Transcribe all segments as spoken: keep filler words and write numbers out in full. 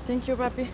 Thank you, papi.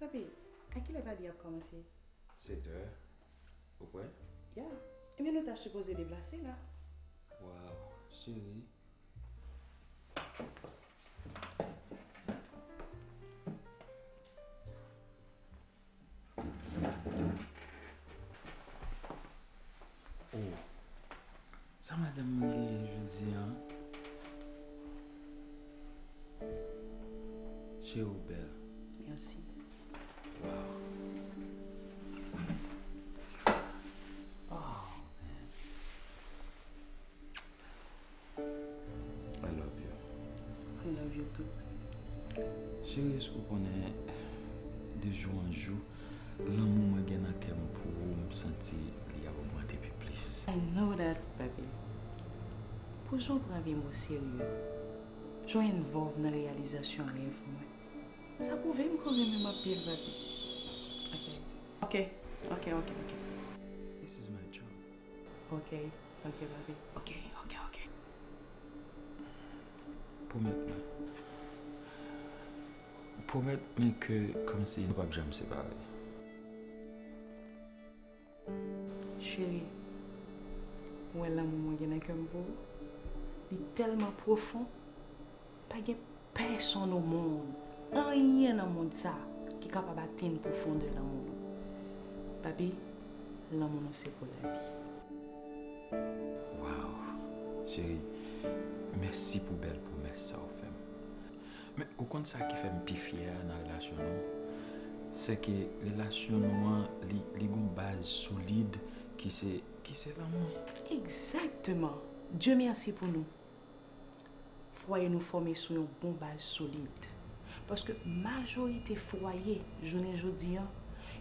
Papi, a kilè pati a ap kòmanse? Sèt è. Ou prè? Ya. Ebyen, nou ta sipoze deplase la. Waw, cheri. Oh, sa madanm mwen genyen jodi a? Cheri, ou bèl. Mèsi. Wow. Oh, man. I love you. I love you too. Cheri, èske w konnen, de jou an jou, lanmou mwen gen nan kè m pou ou, m santi li ap ogmante pi plis. I know that, baby. Pou jan w pran vi m oserye, jan w envolve nan reyalizasyon rèv mwen, sa pwouve m ke w renmen m anpil, baby. Ok. Ok, ok, ok, ok. This is my job. Ok, ok, baby. Ok, ok, ok. Pwomèt mwen. Pwomèt mwen ke kòmsi nou p ap janm separe. Cheri, ou wè lanmou mwen gen nan kè m pou ou? Li tèlman pwofon, pa gen pèsonn o mond, anyen nan mond sa ki kapab atenn pwofondè lanmou nou. Papi, lanmou nou se pou lavi. Waw, cheri, mèsi pou bèl pwomès sa w fè m. Men, ou konn sa ki fè m pi fyè a nan relasyon nou? Se ke relasyon nou an, li, li gon baz solid ki se, ki se lanmou. Egzakteman. Dye mèsi pou nou. Fwaye nou fòme sou yon bon baz solid. Paske majorite fwaye, jounen jodi an,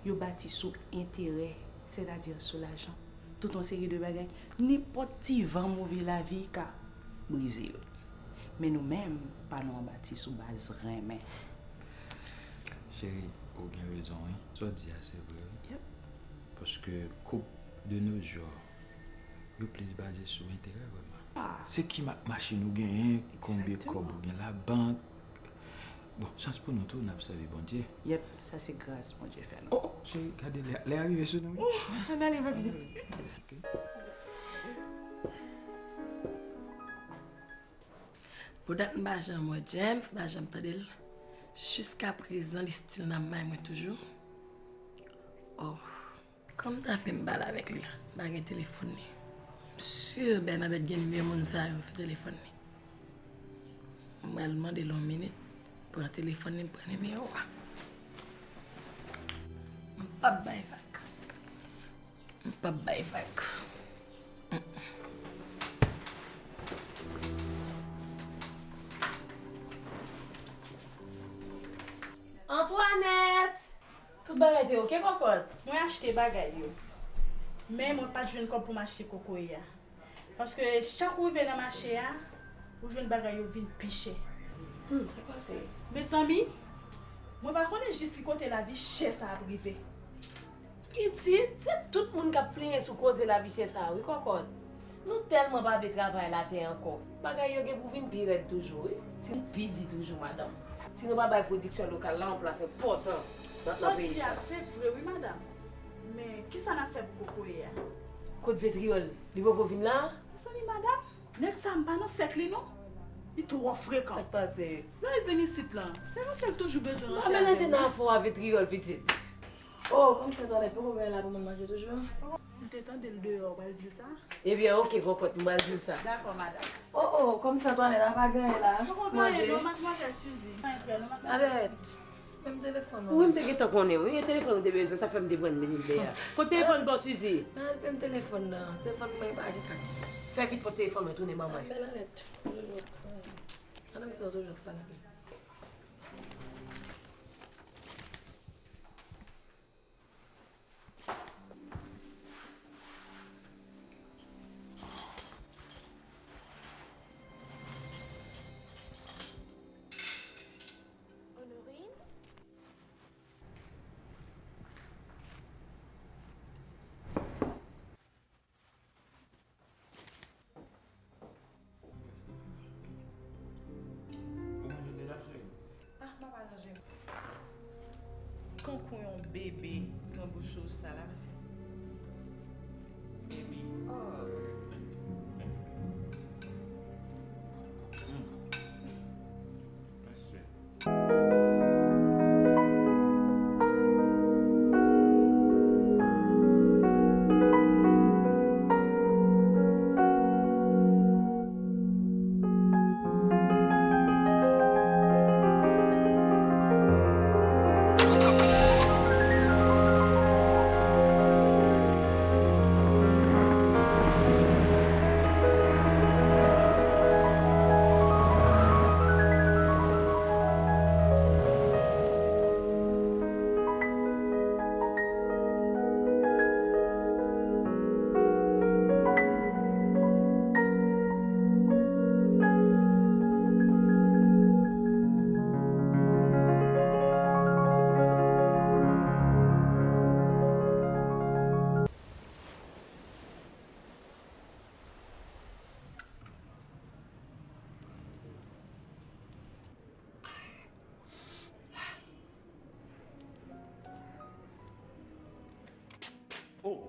yo bati sou enterè, sètadi sou lajan. Tout yon seri de bagay, nenpòt ti van move lavi ka brize yo. Men nou menm, pa nou an bati sou baz renmen. Cheri, ou gen rezon, wi. Sa w di a, se vre, wi. Yep. Paske koup de nos jours, yo plis baze sou enterè, vrèman. Ah. Se ki mak machin ou genyen, konbyen kòb ou gen labank. Bon, chans pou nou tou, n ap sèvi Bondye. Yep, sa se gras Bondye fè nou. Oh, oh, cheri, gade lè, lè a rive sou nou, wi. Ann ale, papi. Ok. Pou dat m pa janm wè James, m pa janm tande l. Jiskaprezan, li still nan may mwen toujou. Oh. Kòman m ta fè m pale avèk li la? M pa gen telefòn li. M si Bènadèt gen nimewo moun sa yo sou telefòn li. M pral mande l yon minit. Pran telefòn li, m pran nimewo a. P ap bay vag. M p ap bay vag. Antoinette! Tout bagay te oke, kòkòt? Mwen achte bagay yo. Men mwen pa t jwenn kòb pou m achte kokoye a. Paske chak ou rive nan mache a, ou jwenn bagay yo vin pi chè. Hmm, sa k pase? Mezanmi, mwen pa konnen jis ki kote lavi chè sa ap rive. Pitit, se tout moun k ap plenyen sou koze lavi chè sa a, wi, kòkòt. Nou tèlman pa vle travay latè ankò. Bagay yo gen pou vin pi rèd toujou, wi. Si pi di toujou, madanm. Si nou pa bay pwodiksyon lokal la yon plas enpòtan nan, nan peyi sa. Sa w di a, se vre, wi, madanm. Men, kisa n ap fè pou kokoye a? Kot Vetriyòl? Li poko vin la? Mezanmi, madanm, nèg sa a m pa nan sèk li, non. Li twò frekan. Sa k pase? Lè l vin isit la, se paske l toujou bezwen nan sèvèl mwen. Pa melanje nan afè w a Vetriyòl, pitit. Oh, kòmsi Antwanèt poko gen anyen la pou moun manje toujou? M te tande l deyò, w pral di l sa? Ebyen, oke, kòkòt, m pral di l sa. Dakò, madanm. Oh, oh, kòmsi Antwanèt pa gen anyen la. Poko gen anyen non, madmwazèl Suzy. Pa gen anyen non, madmwazèl Suzy. Alèt. Men m telefòn nan. Wi, m te gentan konnen, wi. E telefòn ou te bezwen, sa fè m te pran l vini l deyò. Kot telefòn pa w, Suzy? Nan, men m telefòn nan. Telefòn mwen pa gen kak. Fè vit pran telefòn mwen, tounen ban mwen. Bèl Anèt. Toujou. Madanm sa toujou ap pale anpil. Honorine? Ou manje deja, cheri? Ah, m ap aranje m. Kankou yon bebe nan bouch ou sa la, mesye. Bebe. Oh. Mm. Mesye. Oh,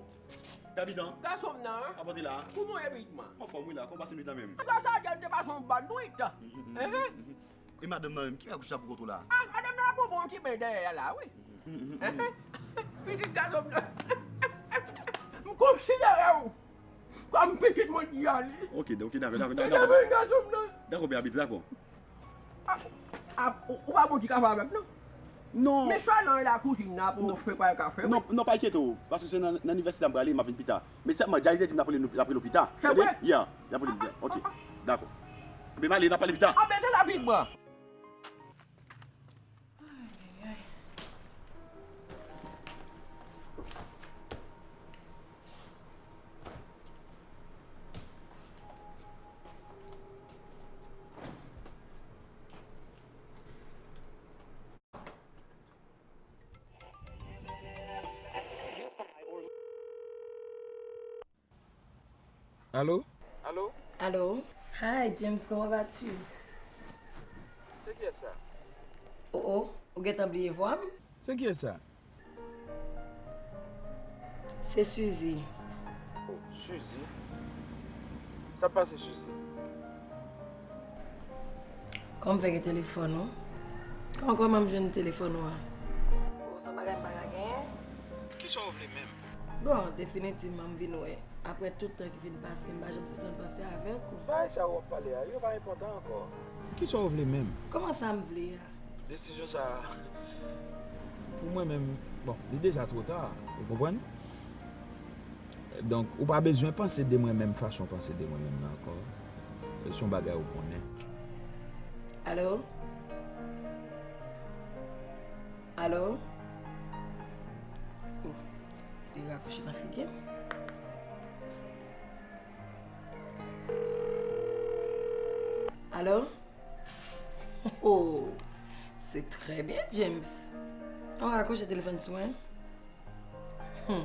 David, an? Gason m nan, an? Apòte la. Kouman w ye, pitit mwen? Anfòm, wi, la. Kòman w pase nwit la menm? An, sa, sa, te pase yon bòn nwit. Mhm, mhm, mhm. E madanm nan menm, ki fè kouche pou kote w la? Ah, madanm nan ap bonbon yon ti ben dèyè a la, wi. Mhm, mhm, mhm. Pitit gason m nan. M konsidere w kòm pitit mwen di a li. Ok, ok, dakò, dakò, dakò. Pitit mwen gason m nan. Dakò, byen abit, dakò. Ah, ah, ou, ou pa bon ti kafe avè m, non? Non. Men swa nan la kouzin nan pou w fè pa kafe, wi. Non, non, pa enkyete w, paske se nan, nan inivèsite a m prale, m ap vin pita. Men sèlman, Jali te di m l ap rele nou, l ap rele w pita. Se vre? Tande? Yeah, l ap rele m pita. Ok, dakò. Ebyen, m ale, n ap pale pita. Ah, ben, se sa, pitit mwen. Ay, ay, ay. Allô? Allô? Allô? Hi, James, comment vas-tu? C'est qui ça? Oh, oh, ou gentan bliye vwa m? C'est qui ça? Se Suzy. Oh, Suzy? Sa pase, Suzy? Kòman w fè gen telefòn ou? Kòman, kòman m jwenn telefòn ou a? Oh, se yon bagay m pa ka genyen. Kisa w vle menm? Bon, definitivman, m vin wè. Apre tout tan ki fin pase, m pa janm sispann panse avèk ou. Bagay sa yo w ap pale a, yo pa enpòtan ankò. Kisa w vle menm? Kòman sa m vle a? Desizyon sa a, Pou mwen menm, bon, li deja twò ta, ou konprann? Donk, ou pa bezwen panse de mwen menm fason w panse de mwen menm nan ankò. Se yon bagay ou konnen. Alo? Alo? Oh, li rakwoche nan figi m. Alo? Oh, se trè byen, James. An rakwoche telefòn sou mwen. Hmm.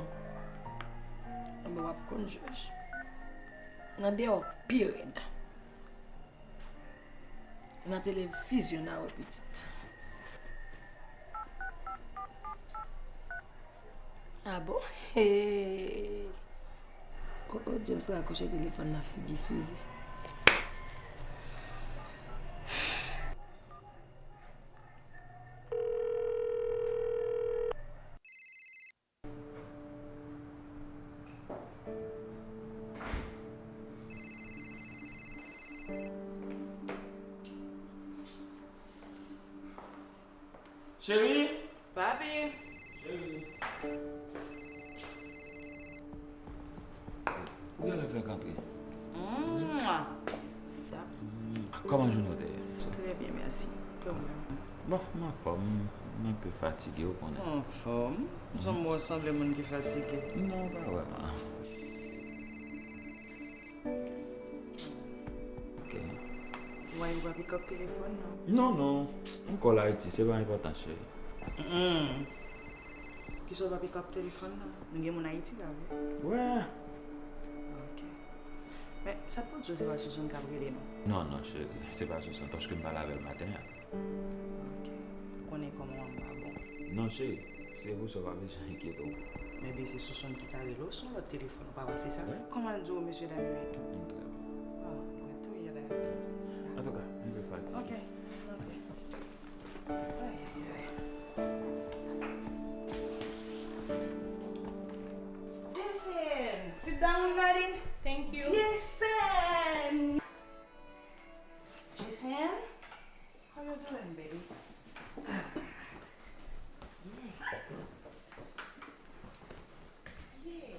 Anben w ap konn jwèj. Nan deyò pi rèd. Nan televizyon n a wè pitit. Ah bon? Hey. Oh, oh, James rakwoche telefòn nan figi Suzy. Cheri! Papi! Cheri! Ou genlè fèk antre. Mwa! Kòman jounen w te ye? Trè byen, mèsi. E ou menm? Bon, m anfòm, m enpe fatige, ou konnen. Anfòm? Jan m wè w sanble moun ki fatige. Non, ou pa vrèman. Ok. Why ou pa pick up telefòn nan? Non, non. M call Ayiti, se pa enpòtan, cheri. Mm. Kisa w pa pick up telefòn nan? Nou gen moun Ayiti la, wi. Wè. Ok. Men, sa t pou di w se pa Sousou k ap rele nou? Non, non, cheri, se pa Sousou, paske m pale avè l maten an. Ok. Ou konnen kòman manman pa bon. Non, cheri, se pou sa w pa bezwen enkyete w. Men byen se Sousou ki ka rele w sou lòt telefòn, ou pa wè se sa? Wi. Kòman l di w mesye dam yo ye? M trè byen. Ah, mwen tou ye la. Antouka, m te fatige. Ok, antre. Ay, ay, ay. Jason, sit down, darling. Thank you. Jason! Jason, how you doing, baby? Yeah.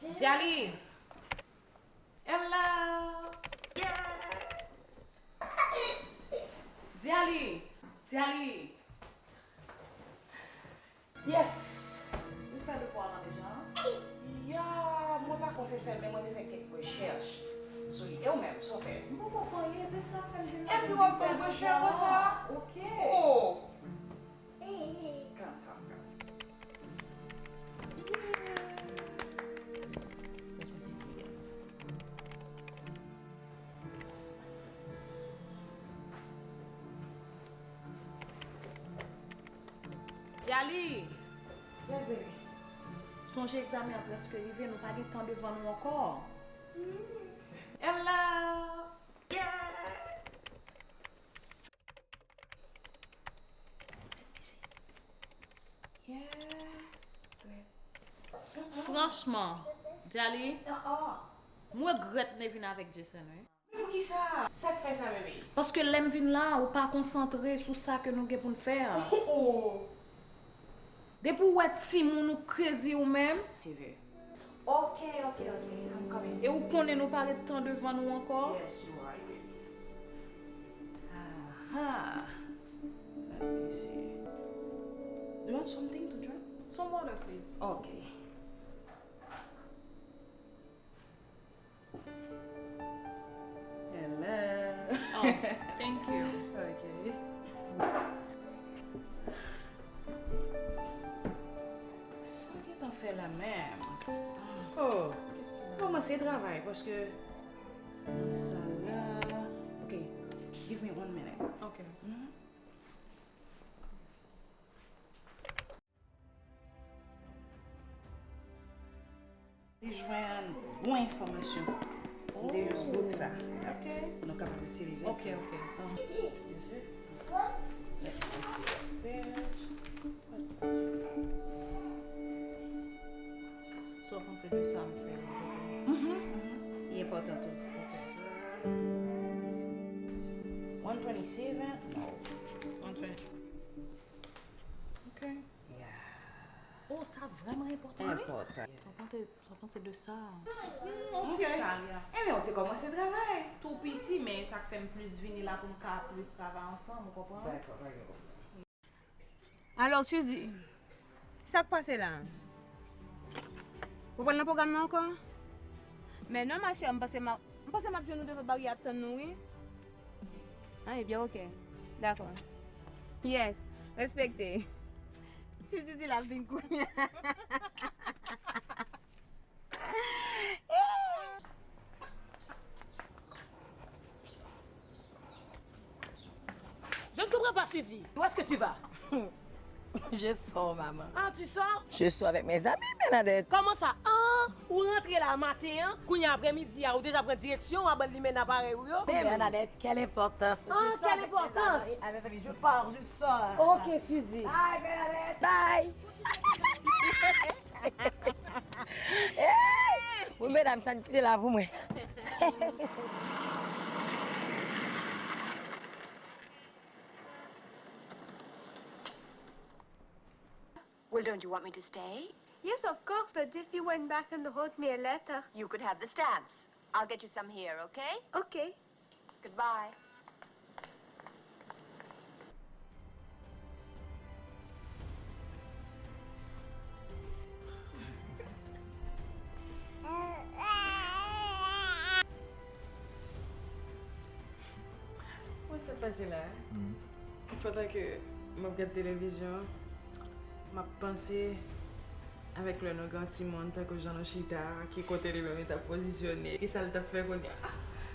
Yeah. Jali! Hello! Yeah! Jali! Jali! Yes! Ou fè devwa w lan deja? Ya, mwen pa konn fin fè l, men mwen te fè kèk rechèch sou li. E ou menm, sa w fè? M poko fè anyen, se sa k fè m vin la. Epi w ap ban m rechèch konsa? Ok. Oh! Kalm, kalm, kalm. Jali! Yes, baby. Sonje egzamen an prèske rive, nou pa gen tan devan nou ankò. Hello! Yeah! Yeah. Franchman, Jali, m regrèt Nevin avèk Jason, wi. Men poukisa? Sa k fè sa, bebe? Paske lè m vin la, ou pa konsantre sou sa ke nou gen pou n fè a. Oh, oh. Depi w wè timoun ou crazy ou menm. Te vre. Ok, ok, ok. I'm coming. E ou konnen nou pa ret tan devan nou ankò. Yes, you right, baby. Aha. Let me see. Do you want something to drink? Some water, please. Ok. Hello. Oh, thank you. Ok. Sa w gentan fè la menm? Oh, kòmanse travay, paske nan sal la. Ok, give me one minute. Ok. Mhm. Li jwenn bon enfòmasyon de yon gwoup sa. Ok. Nou kapab itilize. Ok, ok. Yes, sir. Let me see. Sa w panse de sa m fè? Mhm, mhm. Li enpòtan tou. Ok. One twenty-seven? No. Ok. Oh, sa vrèman enpòtan, wi. Enpòtan. Sa w panse, sa w panse de sa? Hmm, on ti kay. Ebyen, ou te kòmanse travay. Tou piti, men sa k fè m plis vini la pou m ka plis travay ansanm, ou konprann? Dakò, pa gen pwoblèm. Alò, Suzy, sa k pase la? Ou pral nan pwogram nan ankò? Men non, ma chère, m panse m a, m panse m ap jwenn ou devan baryè ap tann nou, wi. Ah, ebyen, ok. Dakò. Yes, respekte. Suzy di l ap vin kounye a. Je ne comprends pas, Suzy. Où est-ce que tu vas? Je sors, maman. Ah, tu sors? Je sors avec mes amis, Bernadette. Comment ça? Ah, ou rantre la maten an, kounye a aprèmidi a, ou deja pran direksyon, ou al limen aparèy ou yo. Bernadette, quelle importance? Ah, quelle importance? Je sors avec mes amis, avec mes amis. Je pars, je sors. Ok, Suzy. Bye, Bernadette. Bye. Hey! Bon, medam, sa n kite la pou mwen. Well, don't you want me to stay? Yes, of course, but if you went back and wrote me a letter. You could have the stamps. I'll get you some here, okay? Okay. Goodbye. Wè sa k pase la? Pandan ke m ap gad televizyon, m ap panse avèk lè nou gen yon timoun, tankou jan nou chita, ki kote li menm li t ap pozisyone, ki sa l t ap fè kounye a. Ah,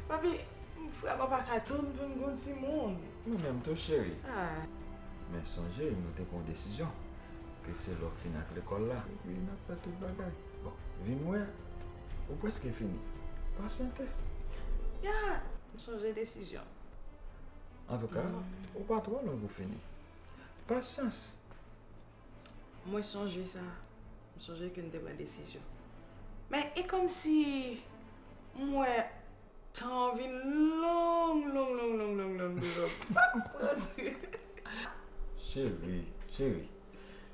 papi, m vrèman pa ka tann pou m gen yon timoun. Mwen menm tou, cheri. Ah. Men sonje, nou te pran yon desizyon, ke se lè w fin ak lekòl la. Wi, n ap fè tout bagay. Bon, vin wè, ou prèske fini. Pasyante. Ya, m sonje desizyon. Antouka, ou pa twò lwen pou fini. Pasyans. Mwen sonje sa. M sonje ke n te pran desizyon. Men e kòmsi m wè tan an vin long, long, long, long, long, long, long, m pa konprann. Cheri, cheri,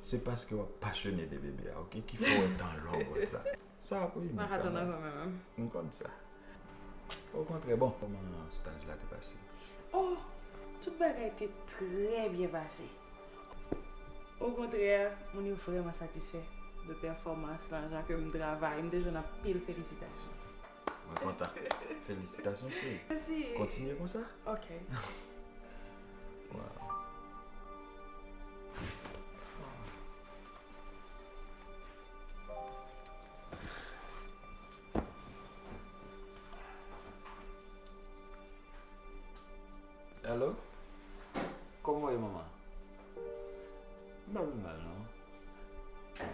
se paske w ap pasyone de bebe a, oke, ki fè w wè tan long konsa. Sa ap rive kanmenm. M konn sa. Okontrè, bon, kòman staj la te pase? Oh, tout bagay te trè byen pase. Okontrè, moun yo vrèman satisfè de pèfòmans lan, jan ke m travay, m te jwenn anpil felisitasyon. Mwen kontan. Felisitasyon, cheri. Mèsi. Kontinye konsa. Ok. Wow. Hello? Kòman w ye, manman? M pa pi mal, non.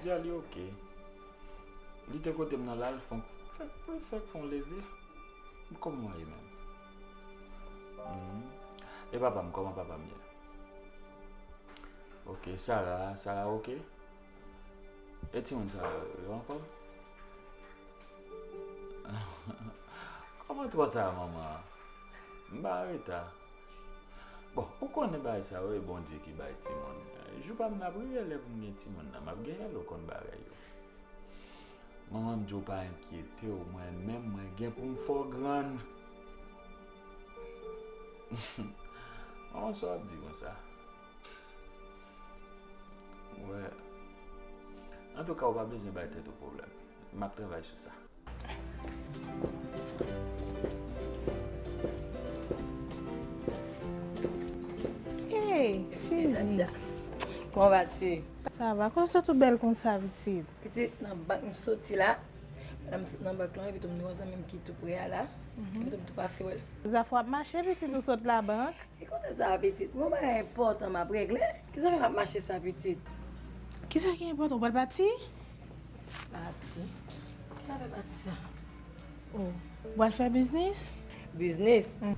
Di a li oke. Li te kote m nan la, l fon, fèk, fèk fon leve. Kòman w ye menm? Mhm. E papa m, kòman papa m ye? Oke, Sara, Sara oke? E timoun sa yo, yo anfòm? Kòman twò ta, manman? M pa anreta. Bon, ou konnen bagay sa yo, e Bondye ki bay timoun. Jou pa m nan ap rive lè pou m gen timoun nan, m ap genyen l, ou konn bagay yo. Manman m di w pa enkyete w, mwen menm, mwen gen pou m fè w grann. Manman, sa w ap di konsa? Wè. Antouka, ou pa bezwen bay tèt ou pwoblèm. M ap travay sou sa. Hey, Suzy. Comment vas-tu? Ça va? Kòman w sot tou bèl konsa, pitit? Pitit, nan bank m soti la. Pandan m sot nan bank lan, epi tou m gen yon zanmi m ki tou pre a la. Mhm. Epi tou m tou pase wè l. Zafè w ap mache, pitit, ou sot labank? E kote sa, pitit? Gon bagay enpòtan m ap regle. Kisa fè m ap mache sa, pitit? Kisa ki enpòtan? Ou pral pati? Pati? Ki afè pati sa? Oh. Ou pral fè biznis? Biznis? Mm.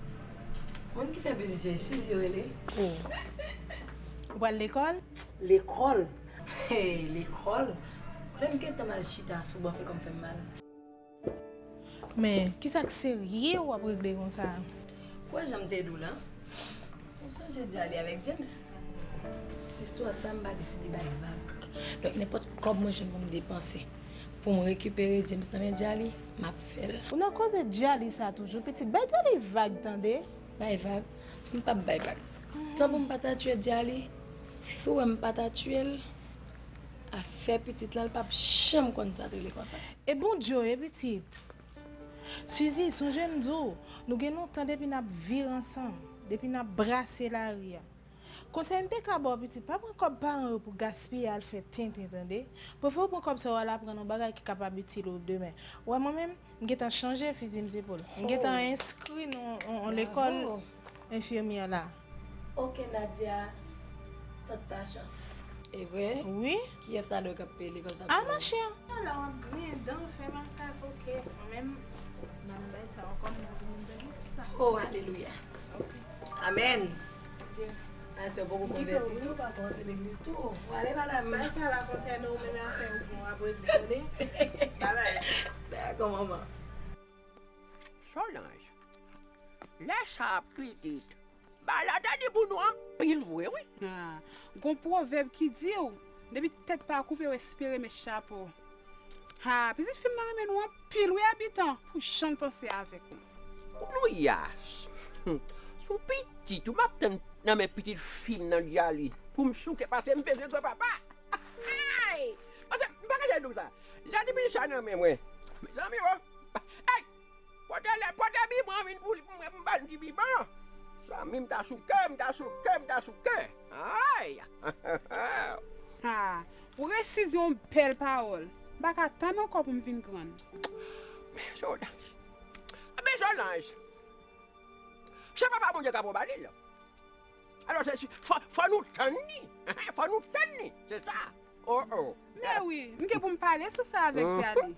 Moun ki fè biznis yo, e Suzy yo rele. Oh. Ou pral lekòl? Lekòl? Hey, lekòl? Lè m gentan mal chita sou ban, fè kò m fè m mal. Men, kisa k serye w ap regle konsa? Kwè jan m te di w la. Ou sonje di ale avèk James? Istwa sa m pa deside bay vag. Donk, nenpòt kòb mwen jwenn pou m depanse, pou m rekipere James nan men Djali, m ap fè l. Ou nan koze Djali sa toujou, pitit. Bay Djali vag, tande. Bay vag? M p ap bay vag. Tan pou m pa ta tiye Djali, si w wè m pa ta tiye l, afè pitit lan, l p ap janm konn sa t rele konsa. E Bondye w ye, pitit. Suzy, sonje m di w, nou gen lontan depi n ap viv ansanm, depi n ap brase lari a. Konsèy m te ka ba w, pitit, pa pran kòb paran yo pou gaspiye al fè tenten, tande. Prefere w pran kòb sa yo al aprann yon bagay ki kapab itil ou demen. Ou wè mwen menm, m gentan chanje fizi m se pou l. M gentan enskri nan yon, yon, yon lekòl enfimyè la. Ok, Nadia, tant ta chans. E vre? Wi. Kiyès ladan yo k ap peye lekòl sa pou ou? A, machè. Ala w ap griyen dan, fè makak, ok. Mwen menm, m pa nan bagay sa ankò, m nan moun de Kris la. Oh, alelouya. Ok. Amèn. Pastè poko konvèti tou. Ou pa konn antre legliz tou. Ou ale, madanm. Bay sa la konsène ou menm afè ou bon apre li konnen. Babay. Dakò, manman. Solanj, lè sa a pitit, bagay la ta di pou nou anpil vre, wi. Ah, gon pwovèb ki di w, depi tèt pa koupe, w espere met chapo. Ha, pitit fi m nan renmen nou anpil wi, Abitan, pou jan l panse avèk ou. Kounye a, sou pitit ou m ap tann nan men pitit fi m nan Djali pou m souke, paske m bezwen granpapa. Ay! Paske m pa ka jere nou sa. Lè di pitit sa nan men mwen, mezanmi o. Ay! Pote lè, pote biban vin pou li pou mwen, pou m ba l ti biban. Zanmi, m ta souke, m ta souke, m ta souke. Ay! Ha, ou resi di yon bèl pawòl. M pa ka tann ankò pou m vin grann. Men Solanj. Men Solanj. Se papa Bondye k ap anba li la. Alò, se, se, fò, fò nou tann li. Fò nou tann li. Se sa. Oh, oh. Men wi, m gen pou m pale sou sa avèk Djali.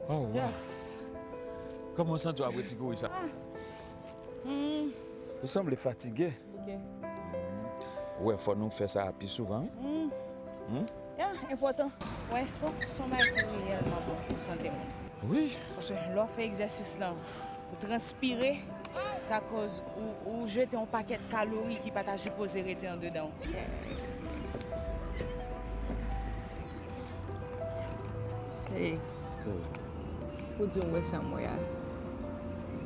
Oh, wow. Kòman w santi w apre ti kouri sa? Ah. Hmm. Ou sanble fatige. Ok. Ou wè, fò nou fè sa pi souvan, wi. Hmm. Hmm? Ya, enpòtan. Wè, espò se yon bagay ki reyèlman bon pou sante moun. Wi. Paske lè w fè egzèsis lan, ou transpire, sa koz ou, ou jete yon pakèt kalori ki pa ta sipoze rete andedan w. Cheri, pou di w wè sa m wè a.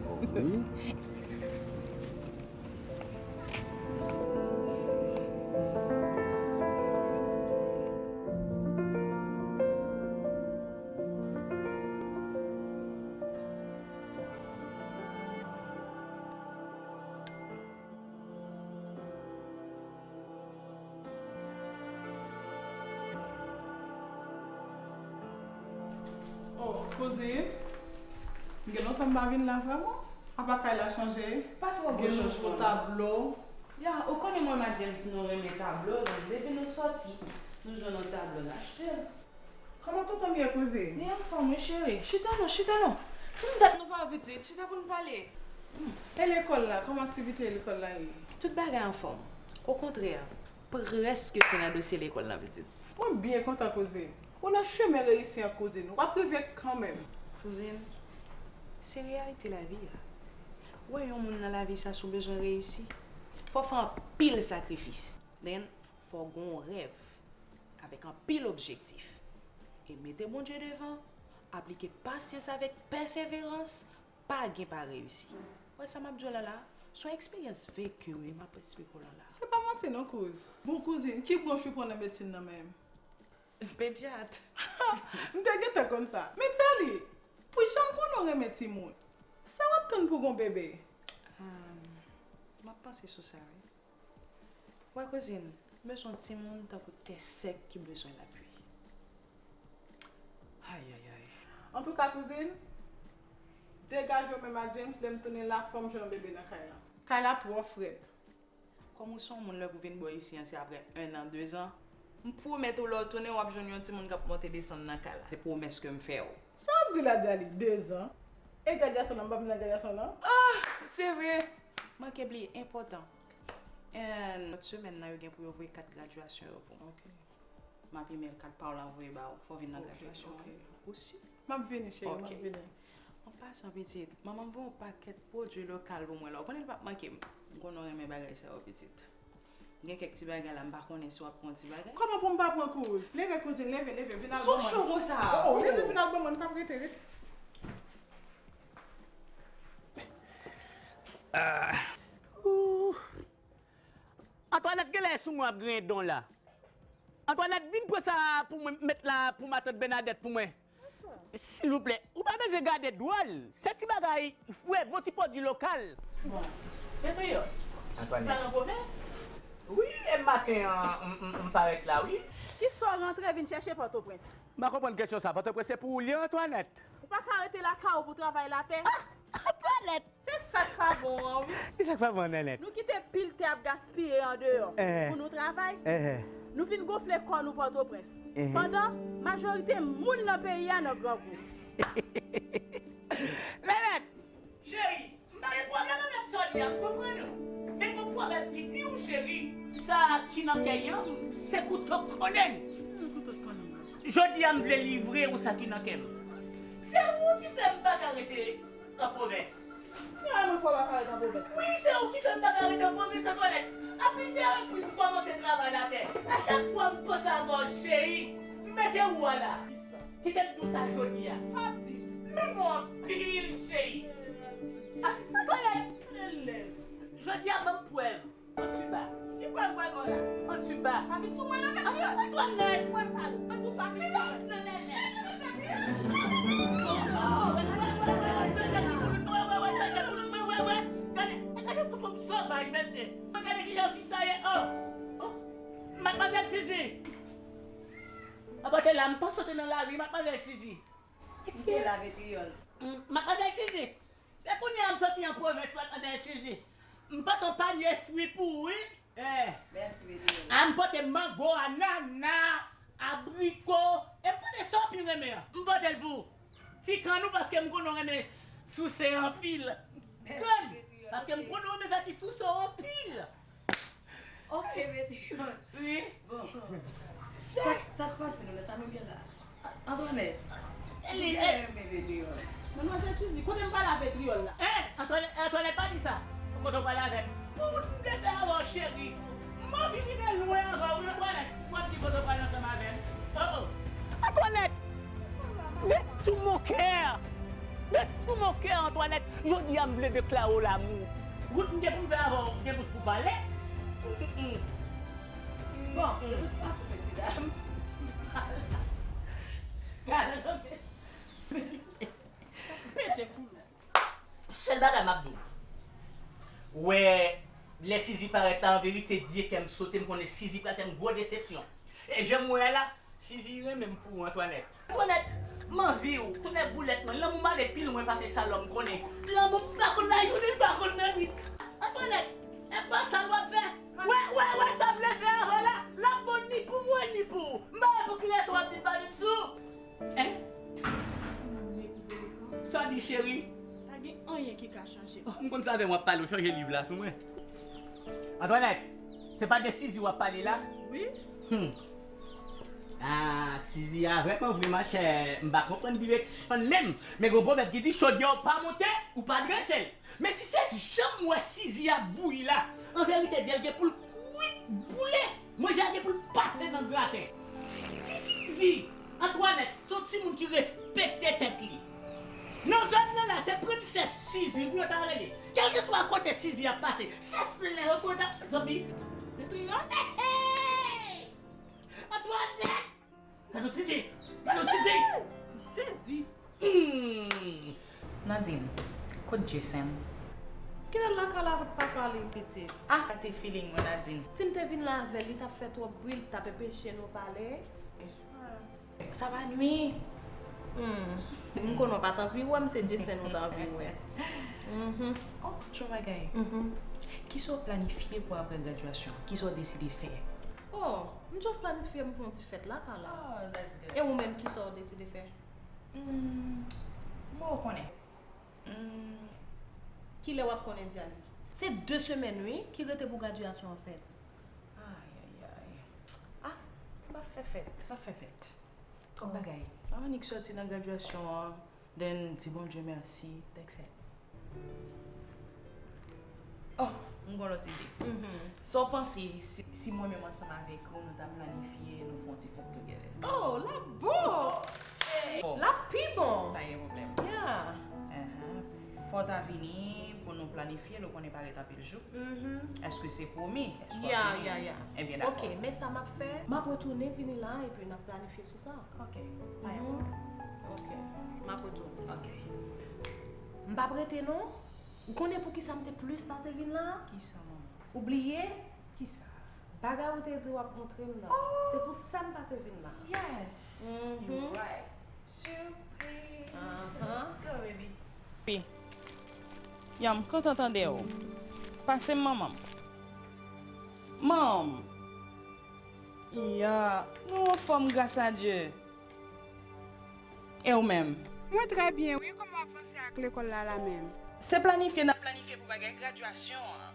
Oh, wi. Oh, kouzin, gen lontan m pa vin la vrèman. Apa kay la chanje? Pa twò gwo chanjman non. Gen nouvo tablo. Ya, ou konnen mwen, Madjenms, nou renmen tablo, donk depi nou sòti, nou jwenn yon tablo, n achte l. Kòman tonton m ye, kouzin? Li anfòm, wi, cheri. Chita non, chita non. Konbyen dat nou pa wè pitit? Chita pou n pale. Hmm. E lekòl la? Kòman aktivite lekòl la ye? Tout bagay anfòm. Okontrè, prèske fin nan dosye lekòl la, pitit. Mwen byen kontan, kouzin. Ou nan chemen reyisi an, kouzin. W ap rive kanmenm. Kouzin, se reyalite lavi a. Ou wè, yon moun nan lavi sa, si w bezwen reyisi, fò w fè anpil sakrifis. Then, fò w gen yon rèv avèk anpil objektif. E mete Bondye devan, aplike pasyans avèk pèseverans, pa gen pa reyisi. Wè sa m ap di w la la, se yon eksperyans veki wi m ap eksplike w la la. Se pa manti non, kouz. Bon, kouzin, ki branch ou pran nan medsin nan menm? Pedyat. M te gentan konn sa. Men Djali, pou jan m konnen w renmen timoun, sa w ap tann pou w gen yon bebe? Ah, m ap panse sou sa, wi. Wè, kouzin, m bezwen yon timoun tankou tè sèk ki bezwen lapli. Ayayay. Antouka, kouzin, degaje w menm ak James, lè m tounen la, fò m jwenn yon bebe nan kay la. Kay la twò frèt. Kòm ou se yon moun lè pou vin bò isi an, se apre en an, de zan. M pwomèt ou lè w tounen w ap jwenn yon timoun k ap monte desann nan kay la. Se pwomès ke m fè w. Sa w ap di la Djali? De zan? E gad gason nan, m p ap vin nan gad gason nan? Ah, se vre! Manke bliye, enpòtan. And lòt semèn nan, yo gen pou yo voye kat gradyasyon yo pou mwen. M ap imèl kat pa w la voye ba w. Fò w vin nan gradyasyon an. Ou si? M ap vini, cheri, m ap vini. An pasan, pitit, manman m voye yon pakèt pwodui lokal pou mwen la. Ou konnen l p ap manke m. M konnen w renmen bagay sa yo, pitit. Gen kèk ti bagay la, m pa konnen si w ap pran yon ti bagay. Kòman pou m pa pran, kouz? Leve, kouzin, leve, leve, vin al ban mwen. Sou cho konsa? Oh, oh, leve, vin al ban mwen, m p ap rete, rete. Ah. Ooh. Antoinette genlè sou mwen ap griyen don la. Antoinette, vin pran sa pou mwen, met la pou matant Bernadette pou mwen. Silvouplè, ou pa bezwen gade dwòl. Se ti bagay fre, bon ti pwodui lokal. Bon. Petriyòl. Antoinette. Ou pa nan pwovens? Wi, e maten an, m, m, m parèt la, wi. Kisa w rantre vin chèche Pòtoprens? M pa konprann kesyon sa. Pòtoprens se pou ou l ye, Antoinette? Ou pa ka rete lakay ou pou travay latè? Ah, Antoinette! Se sa k pa bon an, wi. Ki sa k pa bon, Nènèt? Nou kite pil tè ap gaspiye andeyò pou nou travay. Nou vin gonfle kò nou Pòtoprens. Pandan majorite moun nan peyi a nan grangou. Nènèt! Cheri, m pa gen pwoblèm avèk sa w di a, m konprann ou. Men gon pwovèb ki di w, cheri, sa ki nan kè yanm, se kouto k konnen l. Jodi a, m vle livre ou sa ki nan kè m. Se ou ki fè m pa ka rete an pwovens. Ki bagay mwen fè w pa ka rete an pwovens? Wi, se ou ki fè m pa ka rete an pwovens, Antoinette. A plizyè repriz, m kòmanse travay latè. A chak fwa m panse avè w, cheri, m mete ou a la. Kite m di w sa jodi a. Sa w di? M renmen w anpil, cheri. Ah, Antoinette! Jodi a, ban m prèv. Antiba. Ki pral pral bò la? Antiba. Pa vin sou mwen non, Petriyòl. Antoinette. Mwen pale. Antiba, vin sou mwen. Gade, gade ti fanm sovay, mesye. Gade ki jan fi sa ye. Oh. Oh. Madmwazèl Sizi. Anbòte la, m pa sot nan lari, Madmwazèl Sizi. Kite la, Petriyòl. Madmwazèl Sizi. Se kounye a m soti an pwovens, Madmwazèl Sizi. M pote yon panye fwi pou ou, wi. Eh. Mèsi, Peteyòl. A, m pote mango, anana, abriko, e m pote sa w pi renmen an. M pote l pou ti kann ou paske m konnen w renmen souse anpil. Mèsi, Peteyòl. Paske m konnen w renmen sa ki souse w anpil. Ok, Peteyòl. Wi. Bon. Sa, sa k pase nou la? Sa nou gen la? Antoinette, ou byen renmen Peteyòl. Madmwazèl Sizi, kote m pale a Peteyòl la? Eh, Antoinette, Antoinette pa di sa. Kote w pale avè m? Pou moun ki vle fè avè w, cheri. M anvi rive lwen avè w, wi, Antoinette. W ap di kote w pale ansanm avè m. Oh, oh. Antoinette! De tout mon cœur! De tout mon cœur, Antoinette! Jodi a, m vle deklare w lamou. Wout m gen pou m fè avè w, m gen bouch pou pale. Mm, mm. Bon, de tout fason, mesye dam, m pa la. Gade, pete koulou. Sèl bagay m ap di w. Wè, lè Sizi parèt la, an verite, Dye kè m sote, m konnen Sizi pral fè m gwo desepsyon. E jan m wè a la, Sizi renmen m pou ou, Antoinette. Antoinette, m anvi w, tonè boulèt mwen, lanmou m ale pi lwen pase sa lòm konnen. Lanmou m pa konn lajounen, m pa konn lannwit. Antoinette, e pa sa l w ap fè? Wè, wè, wè sa m vle fè avè w la, l ap bon ni pou mwen, ni pou ou. M pa wè pou ki rezon w ap vin pale m sou. Hein? Sa w di, cheri? Pa gen anyen ki ka chanje. Oh, m konn sa avè m w ap pale, w chanje liv la sou mwen. Antoinette, se pa de Sizi w ap pale la? Wi. Hmm. Ah, Sizi a vrèman vre, machè. M pa konprann direksyon l menm. Men gon pwovèb ki di, chodyè w pa monte, ou pa drese l. Men si se jan m wè Sizi ap bouyi la, an verite, dèl gen pou l kwit boule, manje a gen pou l pase nan graten. Ti Sizi, Antoinette, se yon timoun ki respekte tèt li. Nan zòn nan la, se Prensès Sizi pou yo ta rele. Kèlkeswa kote Sizi ap pase, se flè yo pou yo ta zanmi. Petriyòl. Hey, hey! Antoinette! Gade w Sizi! Gade w Sizi! M sezi. Hmm. Nadine, kot Jason? Genlè l lakay la avèk papa li, pitit. Ah, sa te feeling mwen, Nadine. Si m te vin la avè l, li t ap fè twòp bri, li t ap enpeche nou pale. Sa pa nwi. Hmm. M konnen w pa t anvi wè m, se Jason ou t anvi wè. Mhm. Oh, yon bagay. Mhm. Kisa w planifye pou apre gradyasyon? Kisa w deside fè? Oh, m just planifye m fè yon ti fèt lakay la. Oh, that's good. E ou menm, kisa w deside fè? Hmm, mwen konnen. Hmm. Kilè w ap konnen, Dialy? Se de semèn, wi, ki rete pou gradyasyon an fèt. Ay, ay, ay. Ah, m ap fè fèt. M ap fè fèt. Twòp bagay. M ap annik sòti nan gradyasyon an, then di Bondye mèsi, that's it. Oh, m gon lòt ide. Mhm. Sa w panse si, si mwen menm ansanm avèk ou, nou ta planifye, nou fè yon ti fèt together? Oh, l ap bon! L ap pi bon! Pa gen pwoblèm. Yeah. Ahan. Fò w ta vini pou nou planifye l, ou konnen pa ret anpil jou. Mhm. Èske se pwomi? Èske w ap Yeah, vini? Yeah, yeah. Ebyen, dakò. Ok, men sa m ap fè, m ap retounen vini la epi n ap planifye sou sa. Ok, pa gen pwoblèm. Ok, m ap retounen. Ok. M p ap rete non. Ou konnen poukisa m te plis pase vin la? Kisa, manman? Ou bliye? Kisa? Bagay ou te di w ap montre m nan. Oh! Se pou sa m pase vin la. Yes! Mhm. You right. Surprise! Ahan. Let's go, baby. Wi. Ya, m kontan tande w. Pase m manman m. Manman m. Ya, nou anfòm gras a Dye. E w menm? Mwen trè byen, wi. Kòman w ap vanse ak lekòl la, la menm? Se planifye n ap planifye pou bagay gradyasyon an.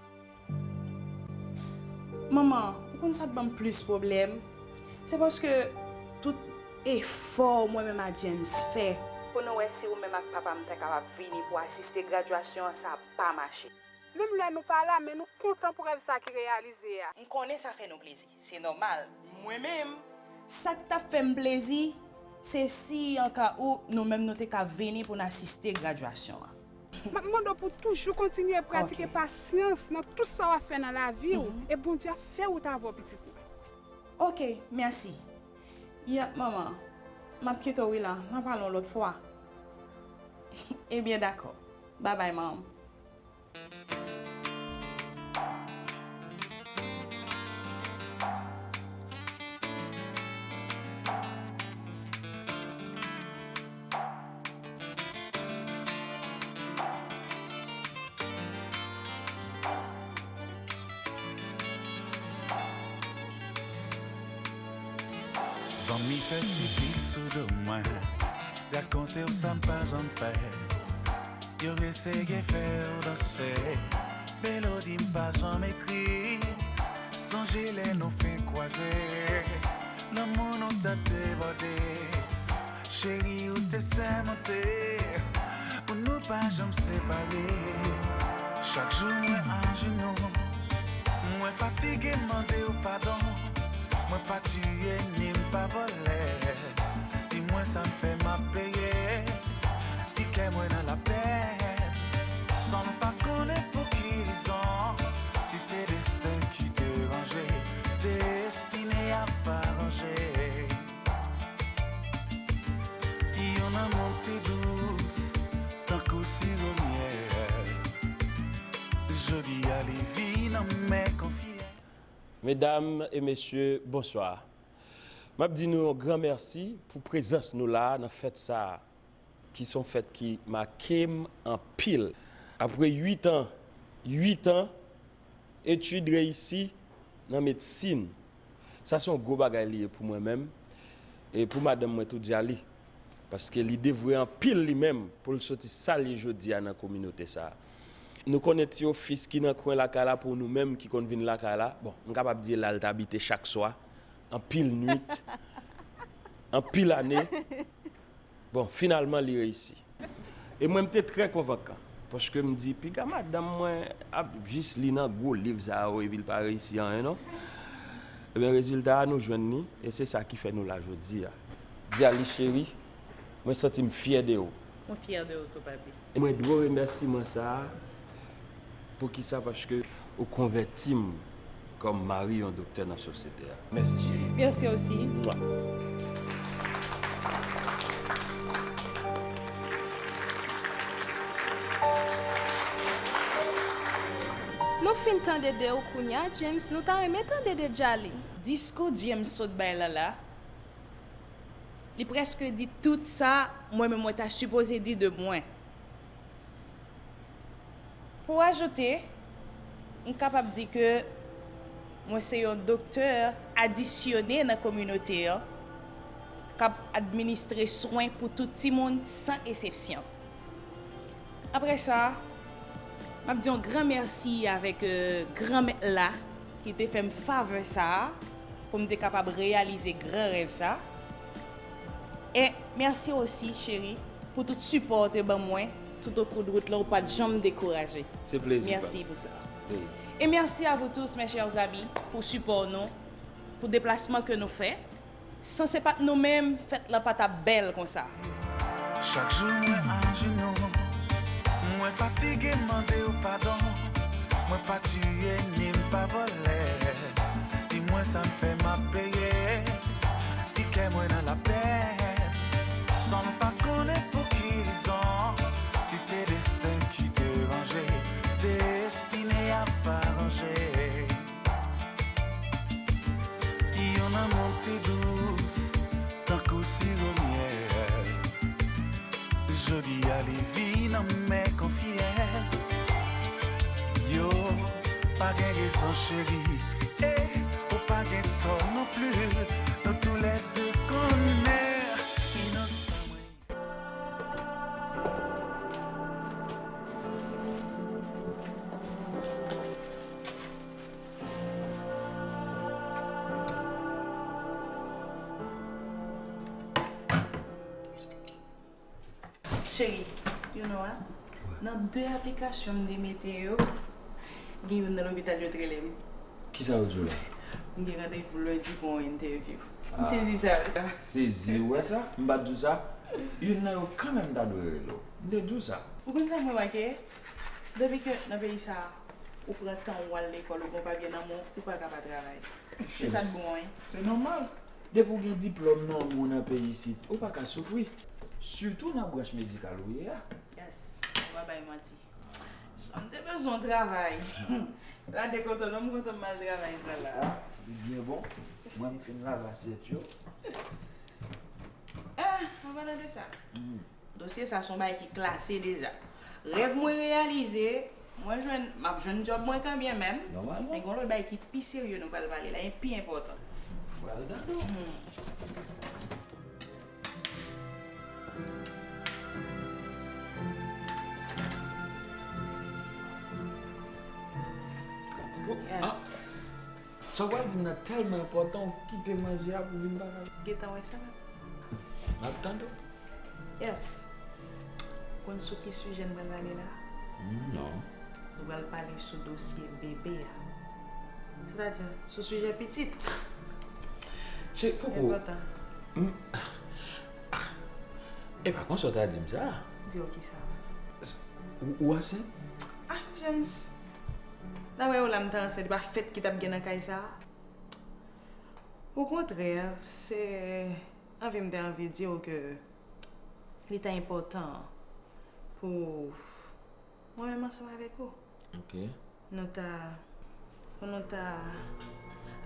Manman, ou konn sa k ban m plis pwoblèm? Se paske tout efò mwen menm ak James fè pou nou wè si ou menm ak papa m ta kapab vini pou asiste gradyasyon an, sa pa mache. Menm lè nou pa la, men nou kontan pou rèv sa ki reyalize a. M konnen sa fè nou plezi. Se nòmal. Mwen menm, sa k t ap fè m plezi, se si an ka ou nou menm nou te ka vini pou n asiste gradyasyon an. M ap mande w pou w toujou kontinye pratike Ok. pasyans nan tout sa w ap fè nan lavi w, Mhm. e Bondye ap fè wout avè w, pitit mwen. Ok, mèsi. Yap, manman, m ap kite w wi la, n a pale yon lòt fwa. Ebyen, dakò. Babay, manman. Zanmi fè ti pil sou do mwen, rakonte w sa m pa janm fè. Yo eseye fè w danse, melodi m pa janm ekri. Sonje lè nou fin kwaze, lanmou nou t ap debòde. Cheri, ou te sèmante pou nou pa janm separe. Chak jou mwen ajenou, mwen fatige mande w padon. Mwen pa tiye ni m pa vòlè. Di mwen sa m fè m ap peye. Di kè mwen nan lapèn. San m pa konnen pou ki rezon. Si se desten ki te ranje, destine ap aranje. Yon lanmou te dous, tankou siwo myèl. Jodi a li vin anmè konfye. Medam e mesye, bonswa. M ap di nou yon gran mèsi pou prezans nou la a nan fèt sa a, ki se yon fèt ki make m anpil. Apre uit an, uit an etid reyisi nan medsin, sa se yon gwo bagay li ye pou mwen menm, e pou madanm mwen tou, Dialy, paske li devwe anpil li menm pou l soti sa l ye jodi a nan kominote sa a. Nou konnen ti ofis ki nan kwen lakay la pou nou menm ki konn vin lakay la. Bon, m kapab di e la l t abite chak swa, anpil nwit, anpil ane. Bon, finalman, li reyisi. E mwen, m te trè konvankan, paske m di, piga madanm mwen ap jis li nan gwo liv sa yo, epi l pa reyisi anyen, non. Ebyen, rezilta a, nou jwenn li, e se sa ki fè nou la jodi a. Dialy cheri, mwen santi m fyè de ou. Mwen fyè de ou tou, papi. E mwen dwe w remèsiman sa a. Poukisa? Paske ou konvèti m kòm mari yon doktè nan sosyete a. Mèsi, cheri. Mèsi osi. Mwa. Nou fin tande de ou kounya, James, nou ta renmen tande de Dialy. Diskou James sot bay la la, li prèske di tout sa mwen menm mwen ta sipoze di de mwen. Pou ajoute, m kapab di ke mwen se yon doktè adisyone nan kominote an, k ap administre swen pou tout timoun san eksepsyon. Apre sa, m ap di yon gran mèsi avèk, euh, Granmèt la ki te fè m favè sa a pou m te kapab reyalize gran rèv sa a. E mèsi osi, cheri, pou tout sipò w te ban mwen tout okou de wout lan, ou pa t janm dekouraje. Se plezi pa m. Mèsi pou sa. E mèsi a vous tous, mes chers amis, pou sipò nou, pou deplasman ke nou fè. San se pa t nou menm, fèt lan pa t ap bèl konsa. Chak jou mwen ajenou, mwen fatige mande w padon. Mwen pa tiye ni m pa vòlè. Di mwen sa m fè m ap peye. Di kè mwen nan lapèn. San m pa konnen pou ki rezon. Si se desten ki te ranje, destine ap aranje. Ki yon lanmou te dous, tankou siwo myèl. Jodi a li vin anmè kon fyèl. Yo, pa gen rezon cheri, e ou pa gen tò non pli. Nou toulède konnen inosan mwen. Cheri, you know what? Nan de aplikasyon m te mete yo, gen youn nan lopital yo t rele m. Kisa yo di w la? M gen randevou ledi pou yon entèvyou. M sezi sa. Sezi, ou wè sa? M pa t di w sa? Youn nan yo kanmenm ta dwe rele w. M te di w sa. Ou konn sa m remake? Depi ke nan peyi sa a, ou pran tan w al lekòl, ou gen yon papye nan men w, ou pa ka pa travay. E sa t bon, wi. Se nòmal. Depi w gen diplòm nan men w nan peyi isit, ou pa ka soufri. Sitou nan branch medikal ou ye a. Yes, ou pa bay manti. Jan m te bezwen yon travay. La de kontan, non, m kontan m al travay sa la. Ah, li byen bon. Mwen, m fin lave asyèt yo. Ah, an palan de sa, dosye sa se yon bagay ki klase deja. Rèv mwen reyalize, mwen jwenn, m ap jwenn djòb mwen kanmenm. Nòmalman. Men gen yon lòt bagay ki pi serye nou pral pale la, e pi enpòtan. Pral gade w. Bon, ah, sa w pral di m nan tèlman enpòtan, ou kite manje a pou vin pale. Gentan wè sa la. M ap tande w. Yes. Konn sou ki sijè n pral pale la? Non. Nou pral pale sou dosye bebe a. Sètadi, sou sijè pitit. Che, poko. Enpòtan. M, e pa konsa w ta di m sa. Di w kisa? S-, ou, ou ansent? Ah, James. Dapre ou la, m ta ansent, e pa fèt ki t ap gen nan kay sa a? Okontrè, se anvi m te anvi di w ke li ta enpòtan pou mwen menm ansanm avèk ou. Ok. Nou ta, pou nou ta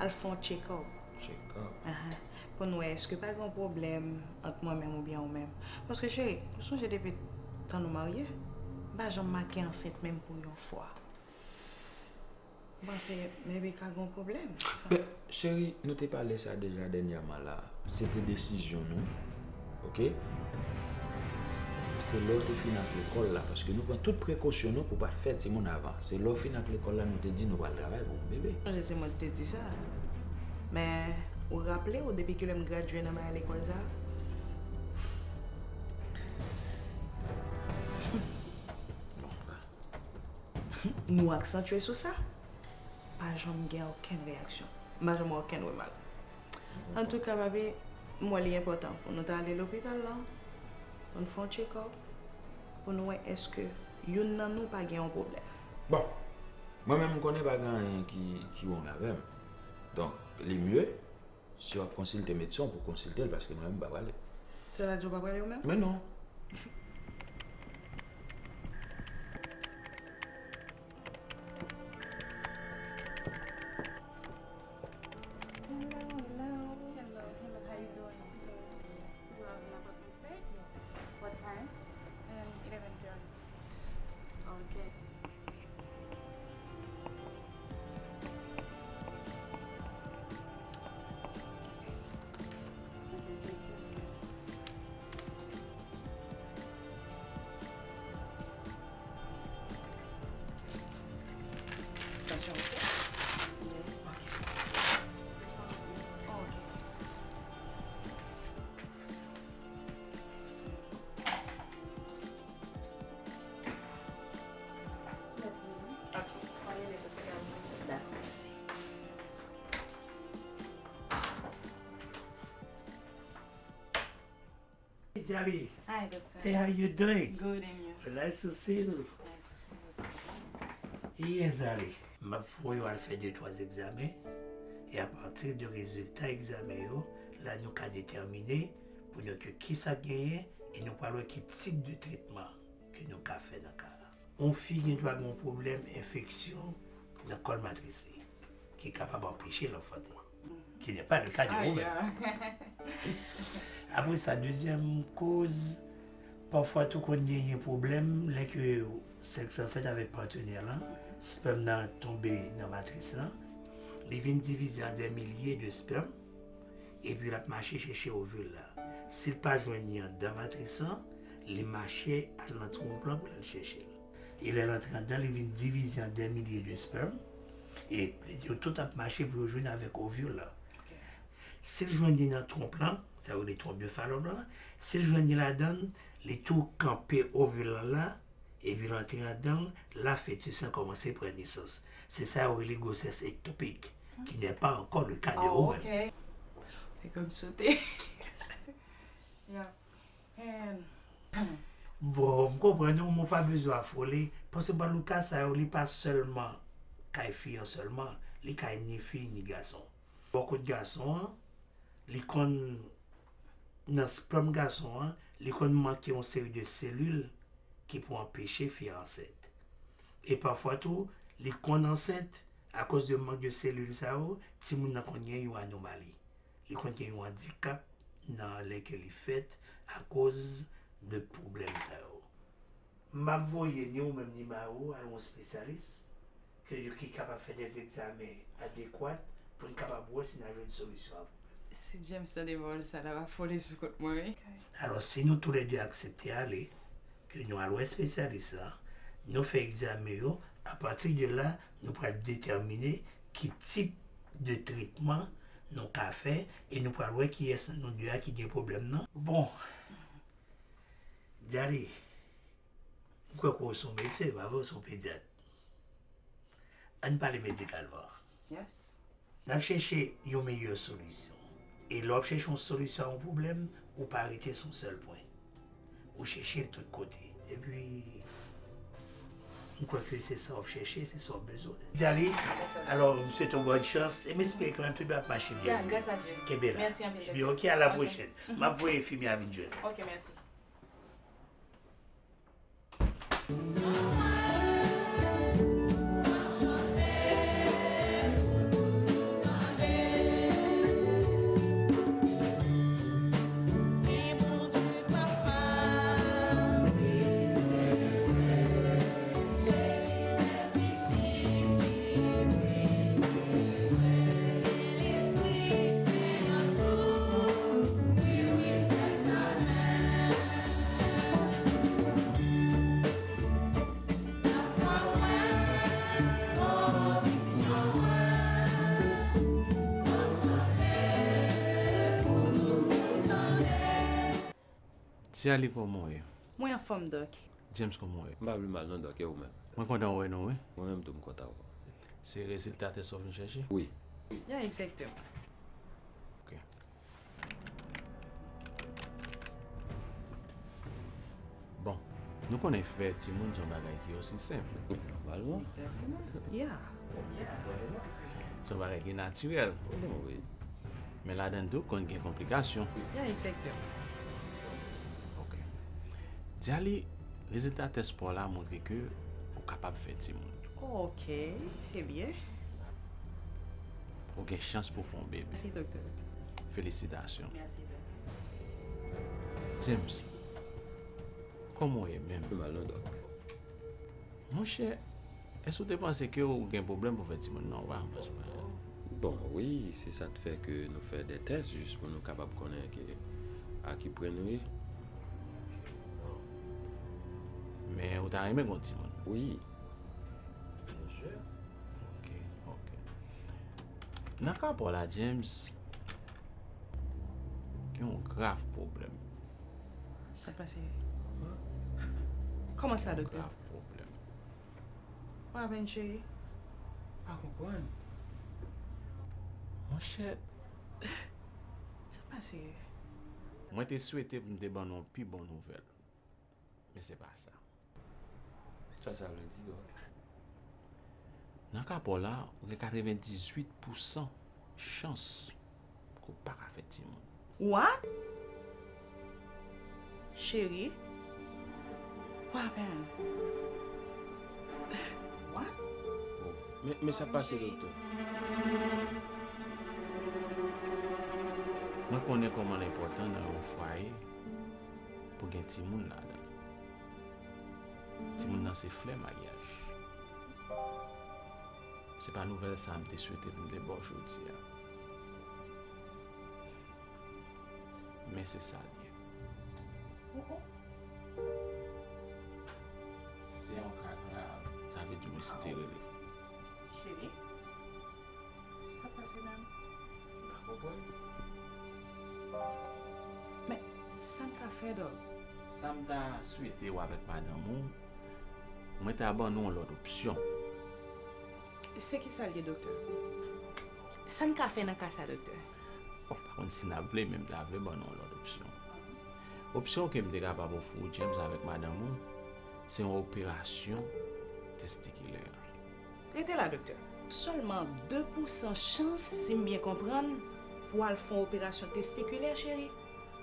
al fè yon check-up. Check-up. Ahan. Pou n wè èske pa gen yon pwoblèm ant mwen menm oubyen ou menm. Paske cheri, ou sonje depi tan nou marye, m pa janm make ansent menm pou yon fwa. Ou panse maybe ka gen yon pwoblèm? Ben, cheri, nou te pale sa deja dènyèman la. Se te desizyon nou, ok? Se lè w te fin ak lekòl la, paske nou pran tout prekosyon nou pou pa t fè timoun avan. Se lè w fin ak lekòl la, nou te di nou pral travay pou bebe. Sonje se mwen ki te di sa. Men, ou raple w, depi kilè m gradye nan bagay lekòl sa? Nou aksantye sou sa, pa janm gen okenn reyaksyon. M pa janm wè okenn remak. Antouka, papi, m wè li enpòtan pou nou ta ale lopital la, pou n fè yon check-up, pou nou wè èske youn nan nou pa gen yon pwoblèm. Bon, mwen menm, m konnen pa gen anyen ki, ki wrong avè m. Donk, li mye, si w ap konsilte medsen w, pou konsilte l, paske mwen menm m pa prale. Sètadi w pa prale ou menm? Men non. Hello, hello, how you doing? You have an appointment today? What time? Um, eleven thirty. Okay. Ok. Dakò, mèsi. Hey, Jali. Hi, doctor. Hey, how you doing? Good, and you? Nice to see you. Nice to see you. Yes, Jali. M ap voye w al fè de twa egzamen, e apati de rezilta egzamen yo, la nou ka detèmine pou nou ke kisa k genyen, e nou pral wè ki tip de tretman ke nou ka fè nan ka a. Yon fi gen dwa gen yon pwoblèm enfeksyon nan kòl matris li, ki kapab anpeche l anfante, qui n'est pas le cas de vous-même. Apre sa, dezyèm koz, pafwa tou konn genyen pwoblèm lè ke sèks lan fèt avèk patnè lan, spèm nan tonbe nan matris lan, li vin divize an dè milye de spèm, epi l ap mache chèche ovil la. Si l pa jwenn li anndan matris lan, li mache al nan twonp lan pou l al chèche l. E lè l antre anndan, li vin divize an dè milye de spèm, e yo tout ap mache pou yo jwenn avèk ovil la. Si l jwenn li nan twonp lan, sa yo rele twonp de Falòp lan, si l jwenn li ladan l, li tou kanpe ovil lan la, epi l antre anndan l, la fetis lan kòmanse pran nesans. Se sa yo rele gwosès ektopik, qui n'est pas encore le cas de Rowen. Ok. Fè kòm sote. Yeah. And Bon, m konprann ou, men w pa bezwen afole, paske bann ka sa yo, li pa sèlman kay fi an sèlman, li kay ni fi ni gason. Bò kot gason an, li konn, nan spèm gason an, li konn manke yon seri de selil ki pou anpeche fi an ansent. E pafwa tou, li konn ansent akoz de mank de selil sa yo, timoun nan konn gen yon anomali. Li konn gen yon andikap nan lè ke li fèt akoz de pwoblèm sa yo. M ap voye ni ou menm ni mari w al yon espesyalis ke yo ki kapab fè de egzamen adekwat pou n kapab wè si n a jwenn solisyon a pwoblèm. Si James tande pawòl sa, l ap afole sou kont mwen, wi. Alò, si nou toulède aksepte ale, ke nou al wè espesyalis la, nou fè egzamen yo, apati de la, nou pral detèmine ki tip de tretman nou ka fè, e nou pral wè kiyès nan nou de a ki gen pwoblèm nan. Bon, Jali, m kwè ke w se yon medsen, pa vre, w se yon pedyat. Ann pale medikalman. Yes. N ap chèche yon meyè solisyon. E lè w ap chèche yon solisyon a yon pwoblèm, ou pa rete sou yon sèl pwen. Ou chèche l tout kote. Epi, m kwè ke se sa w ap chèche, se sa w bezwen. Jali, alò, m swete w bòn chans e m espere ke menm tout bagay ap mache byen. Ya, gras a Dye. Kenbe la. Mèsi anpil, doktè. Ebyen, ok, a la pwochèn. M ap voye enfimyè a vin jwenn ou. Ok, mèsi. Jali, kòman w ye? Mwen anfòm, Dòk. James, kòman w ye? M pa pi mal non, Dòk, e ou menm? Mwen kontan wè nou, wi. Mwen menm tou, m kontan wè w. Se rezilta tès w ap vin chèche? Wi. Ya, egzakteman. Ok. Bon, nou konnen fè timoun se yon bagay ki osi senp. Nòmalman. Egzakteman. Ya. Se yon bagay ki natirèl. Bon, wi. Men ladan l tou konn gen konplikasyon. Ya, egzakteman. Ok. Jali, rezilta tès pa w la montre ke ou kapab fè timoun. Ok, se byen. Ou gen chans pou w fè yon bebe. Mèsi, doktè. Felisitasyon. Mèsi, doktè. James, kòman w ye menm? Pi mal non, Dòk. Monchè, èske w te panse ke w gen pwoblèm pou fè timoun? Non, w pa janm panse. Bon, wi, se sa k fè ke nou fè de tès jis pou nou kapab konnen ke a ki pwen nou ye. Men ou ta renmen gen yon timoun? Wi. Byen si. Ok. Nan ka pa w la, James, gen yon grav pwoblèm. Sa k pase? Kòman sa, doktè? Grav pwoblèm. What happened, cheri? Pa konprann. Monchè. Sa k pase? Mwen te swete pou m te ban nou yon pi bon nouvèl. Men se pa sa. Sa sa vle di, dòk? Nan ka pa w la, ou gen katrevendizuit pousan chans ke w pa ka fè timoun. What? Cheri? What happened? What? Bon, men, men sa k pase, doktè? Mwen konnen kòman l enpòtan nan yon fwaye pou gen timoun ladan l. Timoun nan se flè maryaj. Se pa nouvèl sa m te swete pou m te ba w jodi a. Men se sa l ye. Se yon ka grav. Sa vle di w estere li. Cheri, sa k pase menm? M pa konprann. Men, sa n ka fè, dòk? Sa m ta swete w avèk madanm ou, mwen ta ban nou yon lòt opsyon. Se ki sa l ye, doktè? Sa n ka fè nan ka sa, doktè? Bon, m pa konn si n ap vle, men m ta vle ban nou yon lòt opsyon. Opsyon ke m te kapab ofri w, James, avèk madanm ou, se yon operasyon testikilè. Rete la, doktè. Sèlman de pousan chans, si m byen konprann, pou w al fè yon operasyon testikilè, cheri?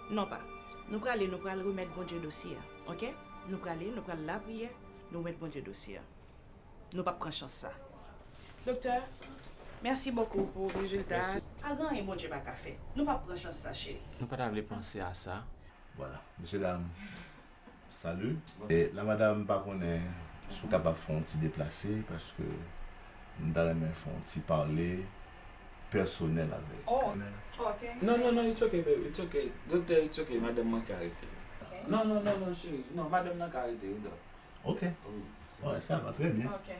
Non pa. Nou prale, nou pral remèt Bondye dosye a, oke? Nou prale, nou pral lapriyè, nou remèt Bondye dosye a. Nou p ap pran chans sa. Doktè, mèsi bokou pou rezilta. Mèsi. Pa gen anyen Bondye pa ka fè. Nou p ap pran chans sa, cheri. Nou pa ta vle panse a sa. Vwala, mesye dam, salut. E la, madanm, m pa konnen si w kapab fè yon ti deplase, paske m ta renmen fè yon ti pale pèsonèl avè w. Oh, ok. Non, non, non, it's okay, baby, it's okay. Doktè, it's okay, madanm mwen ka rete. Ok. Non, non, non, non, cheri, non, madanm nan ka rete, wi, dòk. Ok. Wi. Alright, sa va, trè byen. Ok.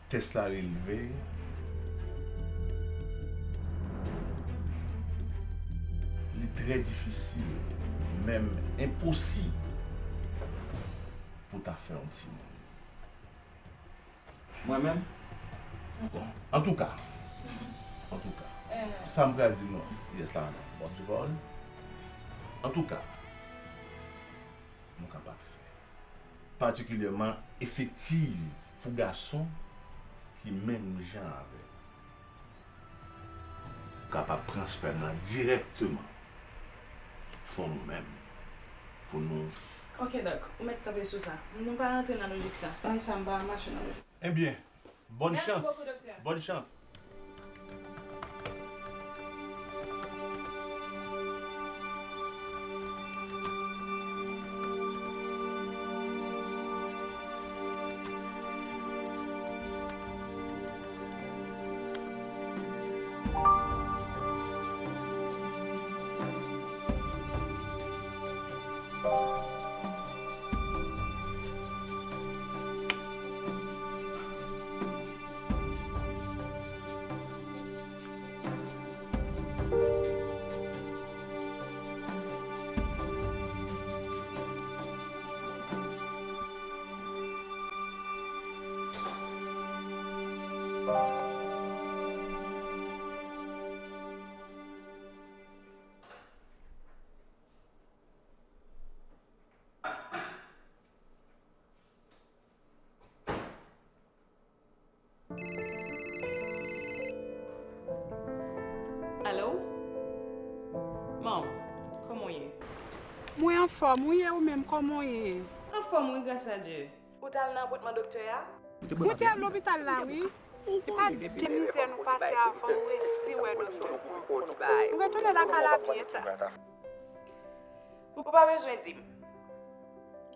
Tès la relve. Li trè difisil, menm enposib, pou ta fè yon timoun. Mwen menm? Bon, antouka, antouka, sa m pral di nou, yes, la, bon, se pawòl. Antouka, nou kapab fè. Patikilyèman efektiv pou gason ki menm jan avè w. Kapab pran spèm lan dirèkteman fon nou menm pou nou. Ok, dòk, ou mèt kanpe sou sa. Nou pa rantre nan lojik sa. Bagay sa, m pa mache nan lojik sa. Ebyen, bòn chans. Mèsi bokou, doktè. Bòn chans. Alo? Mom, kòman w ye? Mwen anfòm, wi, e ou menm, kòman w ye? Anfòm, wi, gras a Dye. Ou t al nan apòtman doktè a? Mwen te al lopital la, wi. E pa de mizè nou pase avan nou resi wè doktè. Nou retounen lakay la byen ta. Ou pa bezwen di m.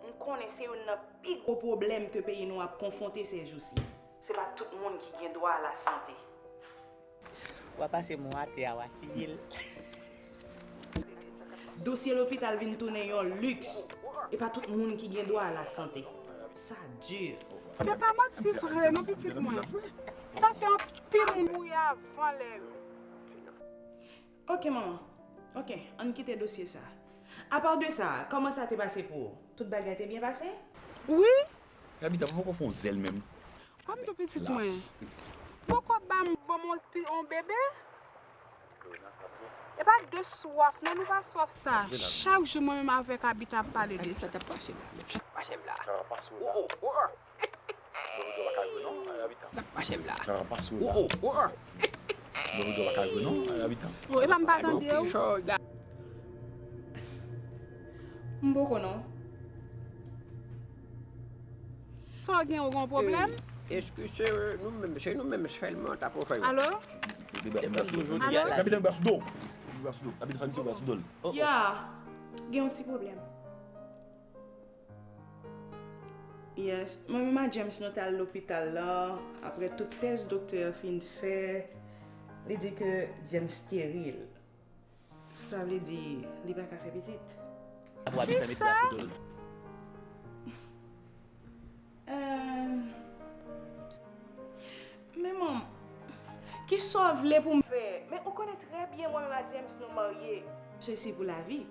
M konnen se youn nan pi gwo pwoblèm ke peyi nou ap konfwonte sèjousi. Se pa tout moun ki gen dwa a lasante. W a pase mo atè a, w a siye l. Dosye lopital vin tounen yon liks. E pa tout moun ki gen dwa a lasante. Sa di. Se pa manti vre, non, pitit mwen. Sa fè anpil moun mouri avan lè yo. Ok, manman. Ok, ann kite dosye sa. Apa de sa, kòman sa te pase pou ou? Tout bagay te byen pase? Wi. Tabita, ou poko fè yon zèl menm? Kòm tou pitit mwen. Poko ba m, ban m yon pi-, yon bebe? E pa de swaf, non, nou pa swaf sa. Chak jou, mwen menm avèk Abita ap pale de sa. Abita, t ap pase la, mesye. Pase m la. Sa va pase w la. Oh, oh, oh. Dodo pa ka jwe non, Abita. T ap pase m la. Sa va pase w la. Oh, oh, oh. Dodo pa ka jwe non, Abita. Bon, e pa m pa tande w. M poko non. Sa w gen, ou gen yon pwoblèm? Eh, eskize, nou menm, se nou menm sèlman t ap ofè yo. Alo? Alo? Abita, abita sou do. Abita sou do. Abita fè misye sou do. Ya, gen yon ti pwoblèm. Yes, mwen menm a James nou t al lopital la, apre tout tès doktè a fin fè, li di ke James steril. Sa vle di li pa ka fè pitit. Kisa? Euh, men manm, kisa w vle pou m fè? Men ou konnen trè byen mwen menm a James nou marye. Sesi pou lavi.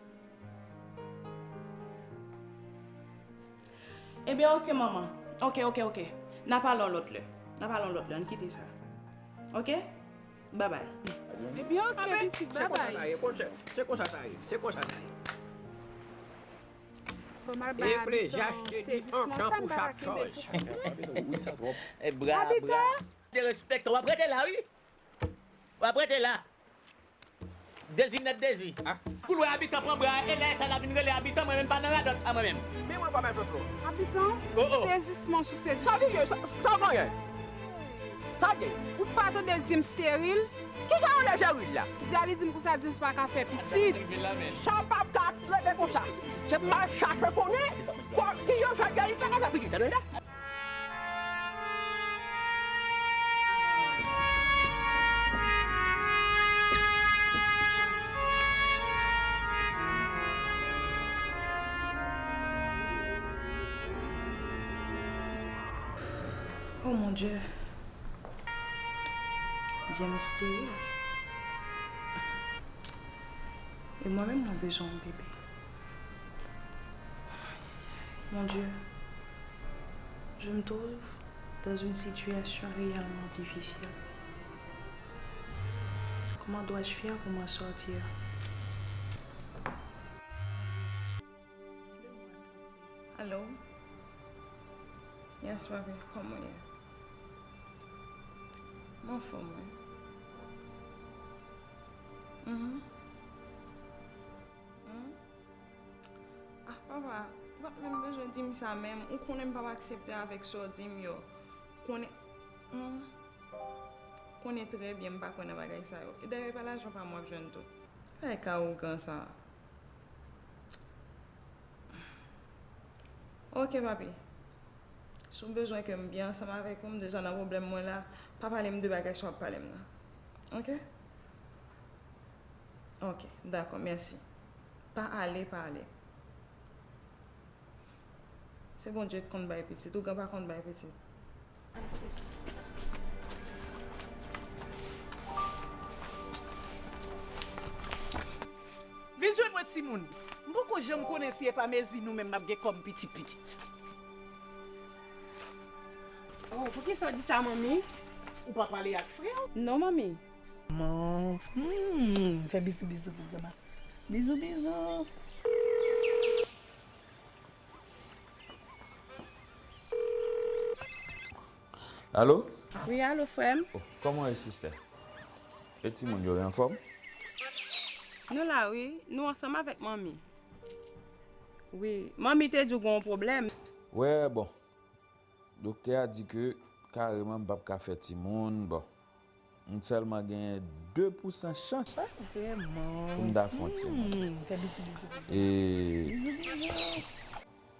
Ebyen, ok, manman. Ok, ok, ok. N a pale yon lòt lè. N a pale yon lòt lè. Ann kite sa. Ok? Babay. Ebyen, ok, pitit, babay. Se konsa sa ye. Se konsa sa ye. Se konsa sa ye. Fò m al bay Abitan sezisman sa, m pa ka kenbe l pou kont mwen. Wi, sa twòp. E bra, bra. Derespektan, w ap rete la, wi. W ap rete la. Dezi nèt Dezi. Kou l wè Abitan pran bra, e lè sa l ap vin rele Abitan, mwen menm pa nan radòt sa mwen menm. Men mwen pa mèt sou. Abitan, sezisman sou sezisman. Sa li ye? Sa, sa w genyen? Sa w genyen? Ou pa tande di m steril? Kisa w rele steril la? Di a li di m konsa di m pa ka fè pitit. Sa p ap ka rete konsa. Se m al chache konnen. Bon, ki jan sa li pa ka fè pitit, tande la? Oh mon Dieu. James steril. E mwen menm, mwen bezwen yon bebe. Mon Dieu, je me trouve dans une situation réellement difficile. Comment dois-je faire pour m'en sortir? Alo? Yes, papi, kòman w ye? M anfòm, wi. Mhm. Mhm. Ah, papa, ou pa t menm bezwen di m sa menm. Ou konnen m p ap aksepte avèk sa w di m yo. Konnen, hmm, konnen trè byen m pa kwè nan bagay sa yo. E dayè, e pa lajan pa m w ap jwenn tou. Ay, ka ougan sa. Ok, papi. Si w bezwen ke m byen ansanm avèk ou, m deja nan pwoblèm mwen la, pa pale m de bagay sa w ap pale m nan. Ok? Ok, dakò, mèsi. Pa ale, pa ale. Se Bondye k konn bay pitit, ougan pa konn bay pitit. Vin jwenn mwen, timoun. M poko janm konnen si e pa mezi nou menm n ap gen kòm pitit pitit. Oh, poukisa w di sa, manmi? Ou pa pale ak frè w? Non, manmi. Man, hmm, fè bizou, bizou pou grandma. Bizou, bizou. Alo? Wi, alo, frè m. Oh, kòman w ye, sistè? E timoun yo, yo anfòm? Nou la, wi. Nou ansanm avèk manmi. Wi, manmi te di w gen yon pwoblèm. Wè, bon. Doktè a di ke kareman m p ap ka fè timoun, bon. M sèlman genyen de pousan chans pou m ta fè yon timoun. E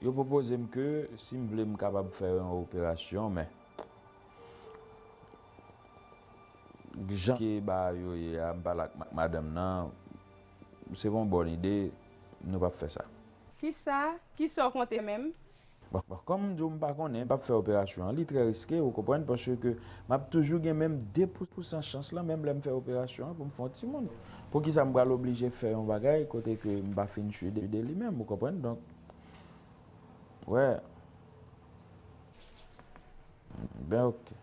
yo pwopoze m ke si m vle m kapab fè yon operasyon, men jan ke bagay yo ye a, m pale ak ma-, madanm nan, se pa yon bòn ide, nou p ap fè sa. Kisa? Kisa w konte menm? Bon, bon, kòm m di w, m pa konnen, m p ap fè operasyon an. Li trè riske, ou konprann, paske m ap toujou gen menm de pou san chans lan, menm lè m fè operasyon an, pou m fè yon timoun. Poukisa m pral oblije fè yon bagay kote ke m pa fin chwi de, de li menm, ou konprann? Donk, wè. Ben, oke.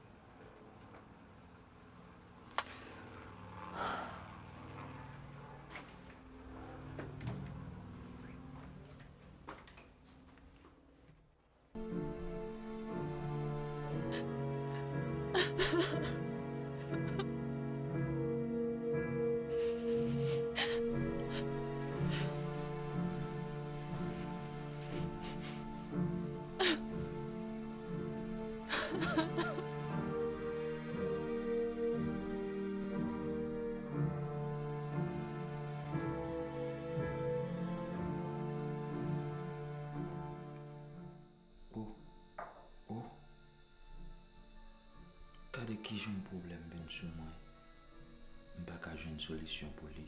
Oh, oh. Gade kijan yon pwoblèm vin sou mwen. M pa ka jwenn solisyon pou li.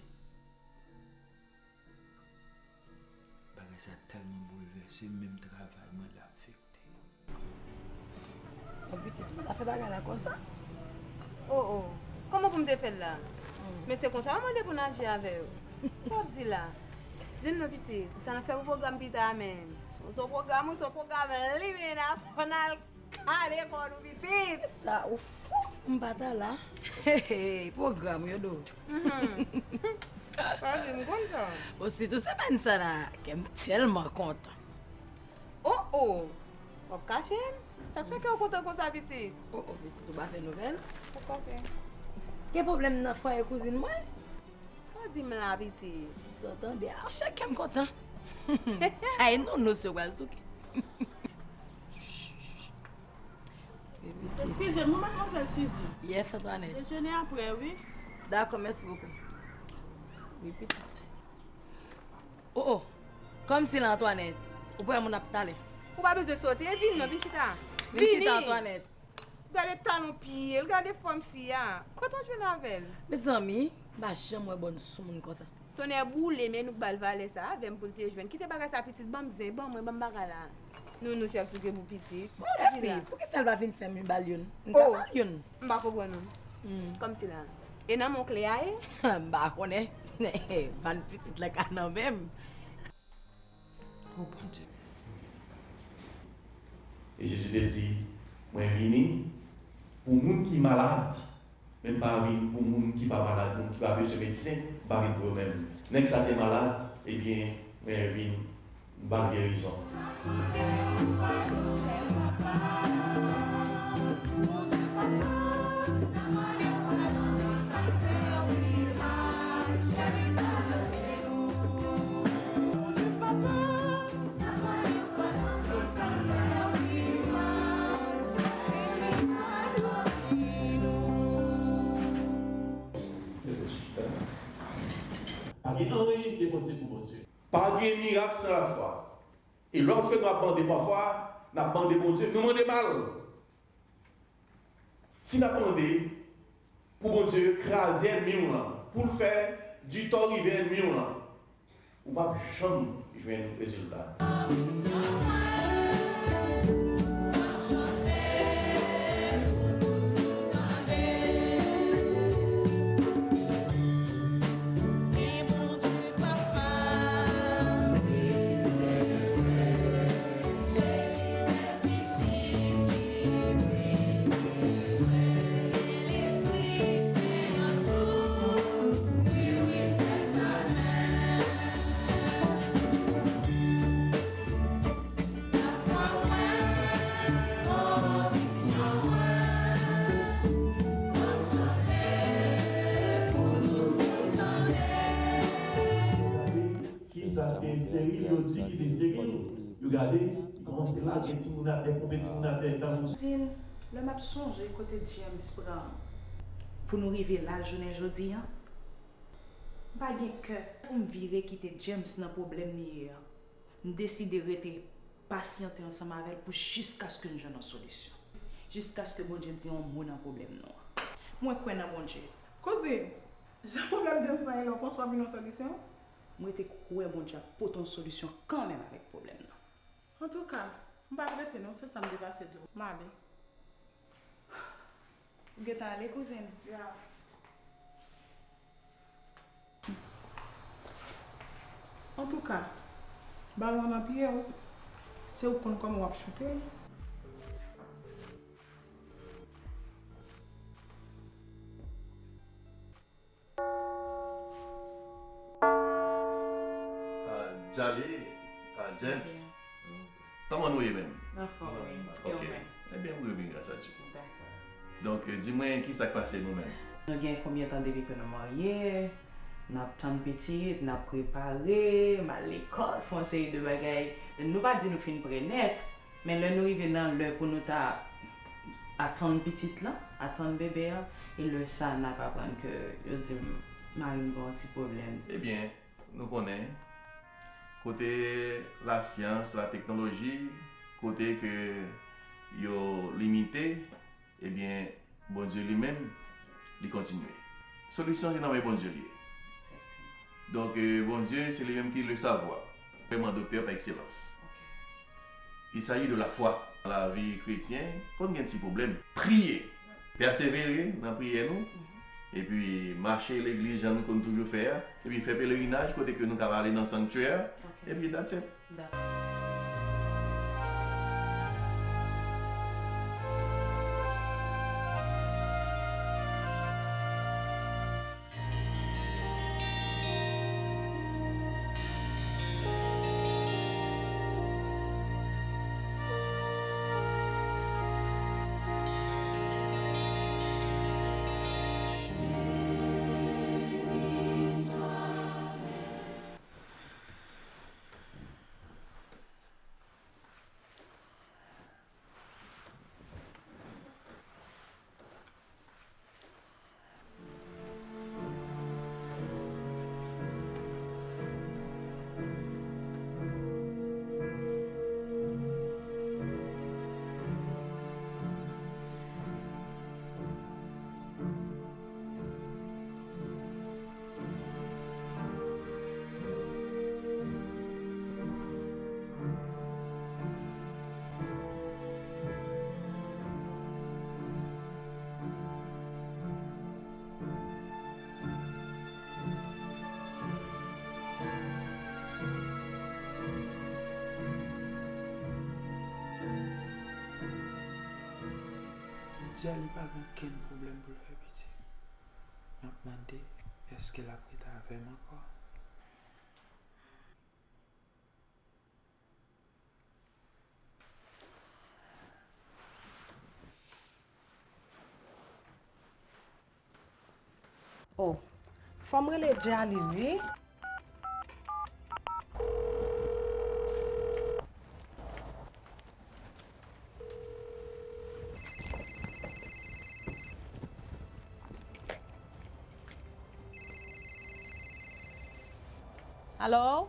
Bagay sa tèlman boulvèse, menm travay mwen la afekte. Bon, pitit, ou pa ta fè bagay la konsa. Oh, oh. Kòman pou m te fè l la? Men se konsa yo mande pou n aji avè yo. Sa w ap di la? Di m non, pitit, sa n ap fè pou pwogram pita a menm? Se yon pwogram, wi, se yon pwogram li, men n ap, n al kale kò nou, pitit. Sa ou fou, m pa ta la. Pwogram yo do. Mhm. Pa di m konn sa. Bon, sitou semèn sa la, kè m tèlman kontan. Oh, oh! W ap kache m? Sa k fè kè w kontan konsa, pitit? Oh, oh, pitit, ou pa fè nouvèl? Sa k pase? Gen pwoblèm nan fwaye kouzin mwen? Sa w di m la, pitit? Sa w tande a, chak kè m kontan. Ay, non, non, se w pral souke. Wi, pitit. Eskize m, wi, madmwazèl Suzy. Yes, Antoinette. Dejene apre, wi. Dakò, mèsi bokou. Wi, pitit. Oh, oh. Kòmsi la, Antoinette. Ou pa wè moun ap talè. Ou pa bezwen sote, vin non, vin chita. Vin chita, Antoinette. Gade talon pye l, gade fòm fi a. Kote w jwenn avè l? Mezanmi, m pa janm wè bòn soumoun konsa. Tonnè boule, men nou k ba l valè sa avè m pou l te jwenn. Kite bagay sa, pitit, ban m zen, ban mwen, ban m bagay la. Nou, nou chèf souke pou pitit. Sa w di la? Epi, poukisa l pa vin fè m ba l youn? M ta ba l youn. M pa konprann ou. Hmm. Kòmsi la. E nan men w kle a ye? M pa konnen. Bann pitit la ka nan men m. Oh, Bondye. E Jezi te di, mwen vini pou moun ki malad, men m pa vin pou moun ki pa malad, moun ki pa bezwen medsen, m pa vin pou yo menm. Nèg sa te malad, ebyen, mwen vin ba l gerizon. Pa gen anyen ki enposib pou Bondye. Pa gen mirak san lafwa. E lòske nou ap mande pafwa, n ap mande Bondye, nou mande mal. Si n ap mande pou Bondye kraze ènmi w lan, pou l fè ditò rive ènmi w lan, ou p ap janm jwenn rezilta. Gade kisa ki te esteril, yo di ki te esteril. Yo gade, yo kòmanse lage timoun atè, ponpe timoun atè, tankou. Din, lè m ap sonje kote James pran m pou nou rive la jounen jodi a, m pa gen kè pou m vire kite James nan pwoblèm li ye a. M deside rete pasyante ansanm avè l pou jiskaske n jwenn yon solisyon. Jiskaske Bondye di yon mo nan pwoblèm nou an. Mwen kwè nan Bondye. Kouzin, jan pwoblèm James lan ye la, w panse w ap jwenn yon solisyon? M rete kwè Bondye ap pote yon solisyon kanmenm avèk pwoblèm nan. Antouka, M p ap rete non, se sa m te pase di w. M ale. Ou gentan ale, kouzin? Ya. Antouka, balon an nan pye w, se ou k konn kòman w ap choute l. Ah, Jali, ah, James, kòman nou ye menm? Anfòm, wi. Ok. Ebyen, mwen byen, gras a Dye. Dakò. Donk, eh, di mwen, ki sa k pase nou menm? Nou gen konbyen tan depi ke nou marye? N ap tann pitit, n ap prepare, m al lekòl, fè yon seri de bagay. Nou pa di nou fin prè nèt, men lè nou rive nan lè pou nou ta atann pitit lan, atann bebe an, e lè sa n ap aprann ke yo di m mari m gen yon ti pwoblèm. Ebyen, nou konnen, kote lasyans, lateknoloji, kote ke yo limite, ebyen, Bondye li menm, li kontinye. Solisyon se nan men Bondye li ye. Donk, eh, Bondye, se li menm ki le savwa. Vrèman, doktè pa ekselans. Il s'agit de la foi. Nan lavi kretyen, konn gen ti pwoblèm, priye, pèsevere nan priyè nou, epi mache legliz jan nou konn toujou fè a, epi fè pelerinaj kote ke nou ka ale nan sanktyè a, epi that's it. Dakò. Djali pa gen okenn pwoblèm pou l fè pitit. M ap mande, èske l ap rete avè m ankò? Oh, fò m rele Djali, wi. Alo?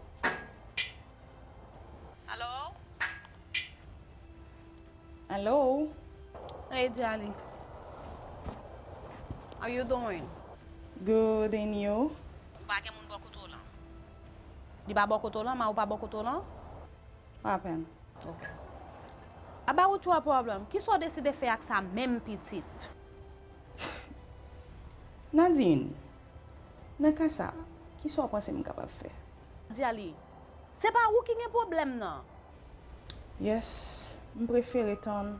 Alo? Hello? Hey, Djali. How you doing? Good, and you? Ou pa gen moun bò kote w lan? Li pa bò kote w lan, mari w pa bò kote w lan? What happened? Ok. About your problem, kisa w deside fè ak sa menm pitit? Nadine, nan ka sa, kisa w panse m kapab fè? Djali, se pa ou ki gen pwoblèm nan. Yes, m prefere tann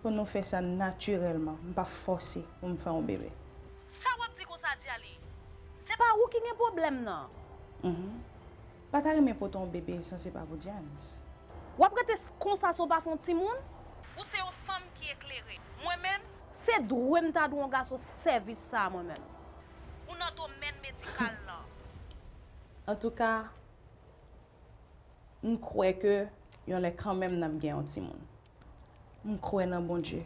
pou nou fè sa natirèlman, m p ap fòse pou m fè yon bebe. Sa w ap di konsa, Djali? Se pa ou ki gen pwoblèm nan. Mhm. Pa ta renmen pote yon bebe san se pa pou James. W ap rete s-, konsa san w pa fè yon timoun? Ou se yon fanm ki eklere. Mwen menm, se dwe m ta dwe yon gason sèvis sa a mwen menm. Ou nan domèn medikal lan. Antouka, m kwè ke yon lè kanmenm n ap gen yon timoun. M kwè nan Bondye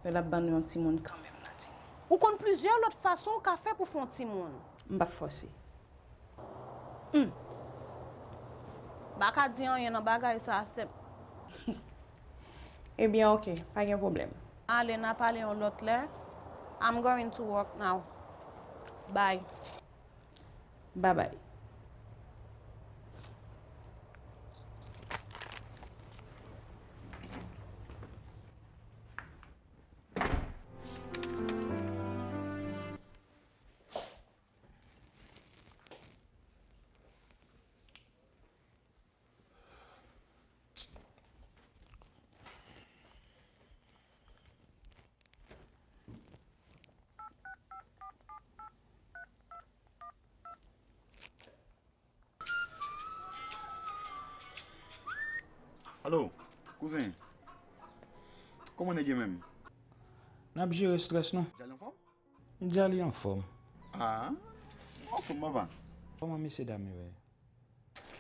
ke l ap ban nou yon timoun kanmenm, Nadine. Ou konn plizyè lòt fason w ka fè pou fè yon timoun. M p ap fòse. Hmm. M pa ka di anyen nan bagay sa a, sè m. Ebyen, oke, pa gen pwoblèm. Ale, n a pale yon lòt lè. I'm going to work now. Bye. Babay. Alo, kouzen. Kòman nèg yo menm? N ap jere estrès nou. Djali anfòm? Djali anfòm. Ah, ou anfòm, papa? Kòman mesye dam yo ye?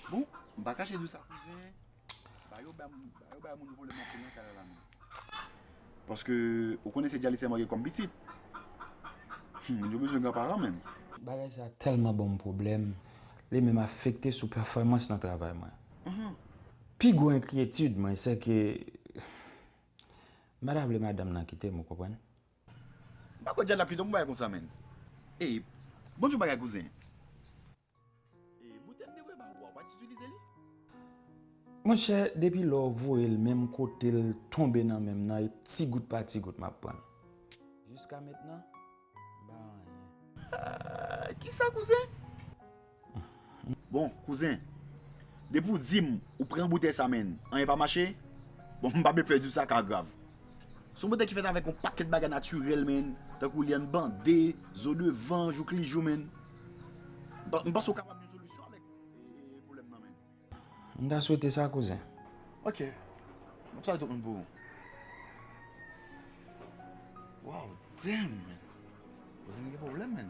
Bon, m pa kache di w sa, kouzen. Ba yo bay, ba yo bay moun yo pwoblèm anpil nan kay la, la, men. Paske, ou konnen se Djali sèlman gen kòm pitit. Hmm, moun yo bezwen granparan, menm. Bagay sa tèlman ban m pwoblèm, li menm afekte sou pèfòmans nan travay mwen. Mhm. Pi gwo enkyetid mwen, se ke m pa ta vle madanm nan kite m, ou konprann? M pa kwè Djali ap kite yon bagay konsa, menm. Ey, bon jan bagay, kouzen. E boutèl m te voye ba ou a, ou pa t itilize li? Monchè, depi lè w voye l, menm kote l tonbe nan men m nan, e ti gout pa ti gout m ap pran l. Jiska mentnan, m pa anyen. Ah, kisa, kouzen? Bon, kouzen, depi w di m ou pran boutèy sa, menm, anyen pa mache, bon, m pa bezwen pè di w sa ka grav. Se yon boutèy ki fèt avèk yon pakèt bagay natirèl, menm, tankou lyann bande, zo de van, jouk li jou, menm. M pa, m panse w kapab jwenn solisyon avèk, e, pwoblèm nan, menm. M ta swete sa, kouzen. Ok. M ap salye tout moun pou ou. Wow, damn, man. Kouzen gen pwoblèm, man.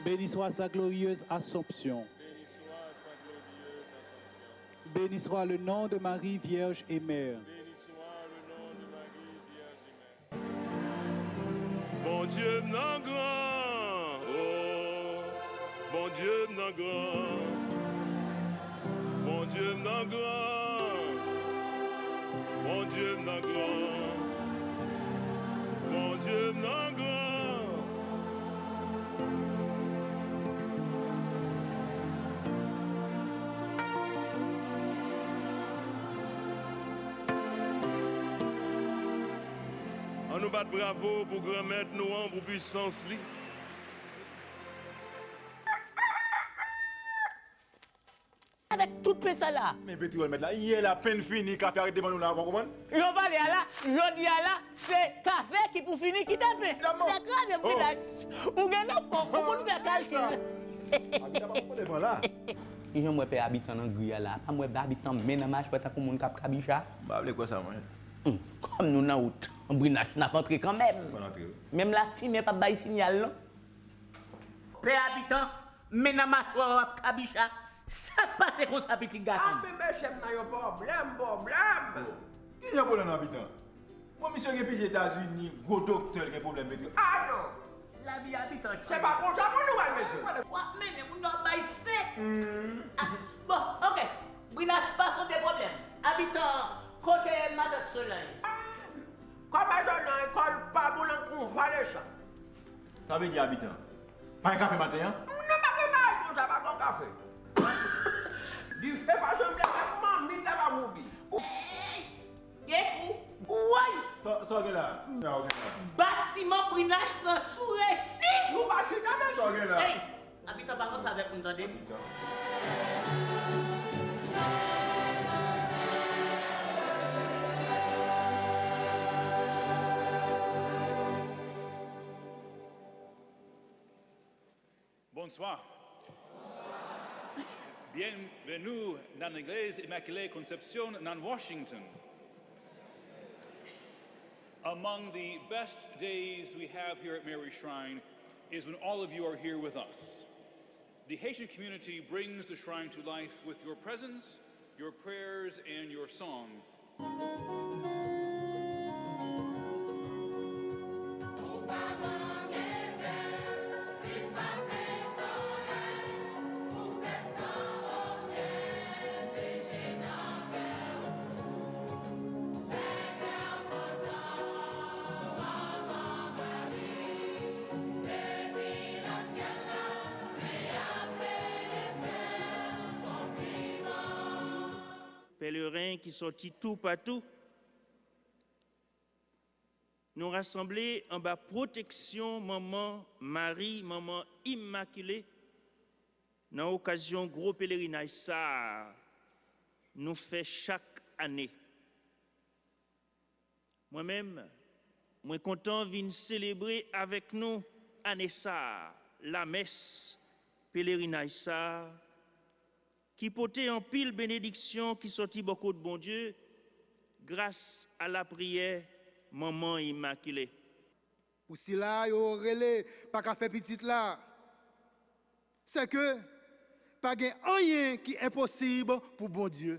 Béni soit sa glorieuse Assomption. Béni soit le nom de Marie, Vierge et Mère. Béni soit le nom de Marie, Vierge et Mère. Bondye m nan gran, oh, Bondye m nan gran, Bondye m nan gran, Bondye m nan gran, Bondye m nan gran. Ann nou bat bravo pou Granmèt nou an, pou pisans li. Avèk tout pen sa la. Men Petro, mèt la, yè l apenn fini, kafe a ret devan nou la, ou pa konprann? Jan w pale a la, jodi a la, se kafe ki pou fini kite pen. Sa kraze m kite. Ou gen nan pòk, ou konn fè kalkil. Abita pa konprann devan la. Kijan m wè pè Abitan nan gri a la? Pa m wè Abitan men nan machwè tankou moun k ap kabicha? M pa vle kwè sa, mwen. Hum, kòm nou nan wout, Brinach, n ap antre kanmenm. Fò n antre, wi. Menm lafimen p ap bay sinyal, non. Pè Abitan, men nan machwè w ap kabicha. Sa k pase konsa, pitit gason m? Ape mesye m nan yon pwoblèm, pwoblèm. Kijan pwoblèm nan, Abitan? Bon, misye gen pije Etazini, gwo doktè, l gen pwoblèm, Petro. Ah non! Lavi Abitan. Se pa konsa pou nou wè l, mesye. W ap mennen moun nan bay fèt. Ah, bon, ok. Brinach pa sonde pwoblèm. Abitan, kote matant Solanj? Ah, kòmè Solanj, kò l pa bon nan kou vale sa. Sa vle di, Abitan, pa gen kafe maten an? Non, pa gen bagay konsa, pa gen kafe. Dife pa janm leve, manmi ta pa woubi. Ey! Gen kou! Woy! Sa, sa w gen la? Sa w gen la? Batiman Brinach pran sou resi! Nou pa chita, mesye! Sa w gen la? Ey! Abitan pa konsa avèk moun, tande. Bonsoir. Bienvenue dans l'église Immaculée Conception dans Washington. Among the best days we have here at Mary Shrine is when all of you are here with us. The Haitian community brings the shrine to life with your presence, your prayers, and your song. Pèleren ki sòti toupatou, nou rasanble anba pwoteksyon Manman Mari, Manman Imakile, nan okazyon gwo pelerinaj sa a nou fè chak ane. Mwen menm, Mwen kontan vin selebre avèk nou ane sa a, lamès pelerinaj sa a, ki pote anpil benediksyon ki soti bò kot Bondye gras a lapriyè Manman Imakile. Pou sila yo rele pa ka fè pitit la, sèke pa gen anyen ki enposib pou Bondye.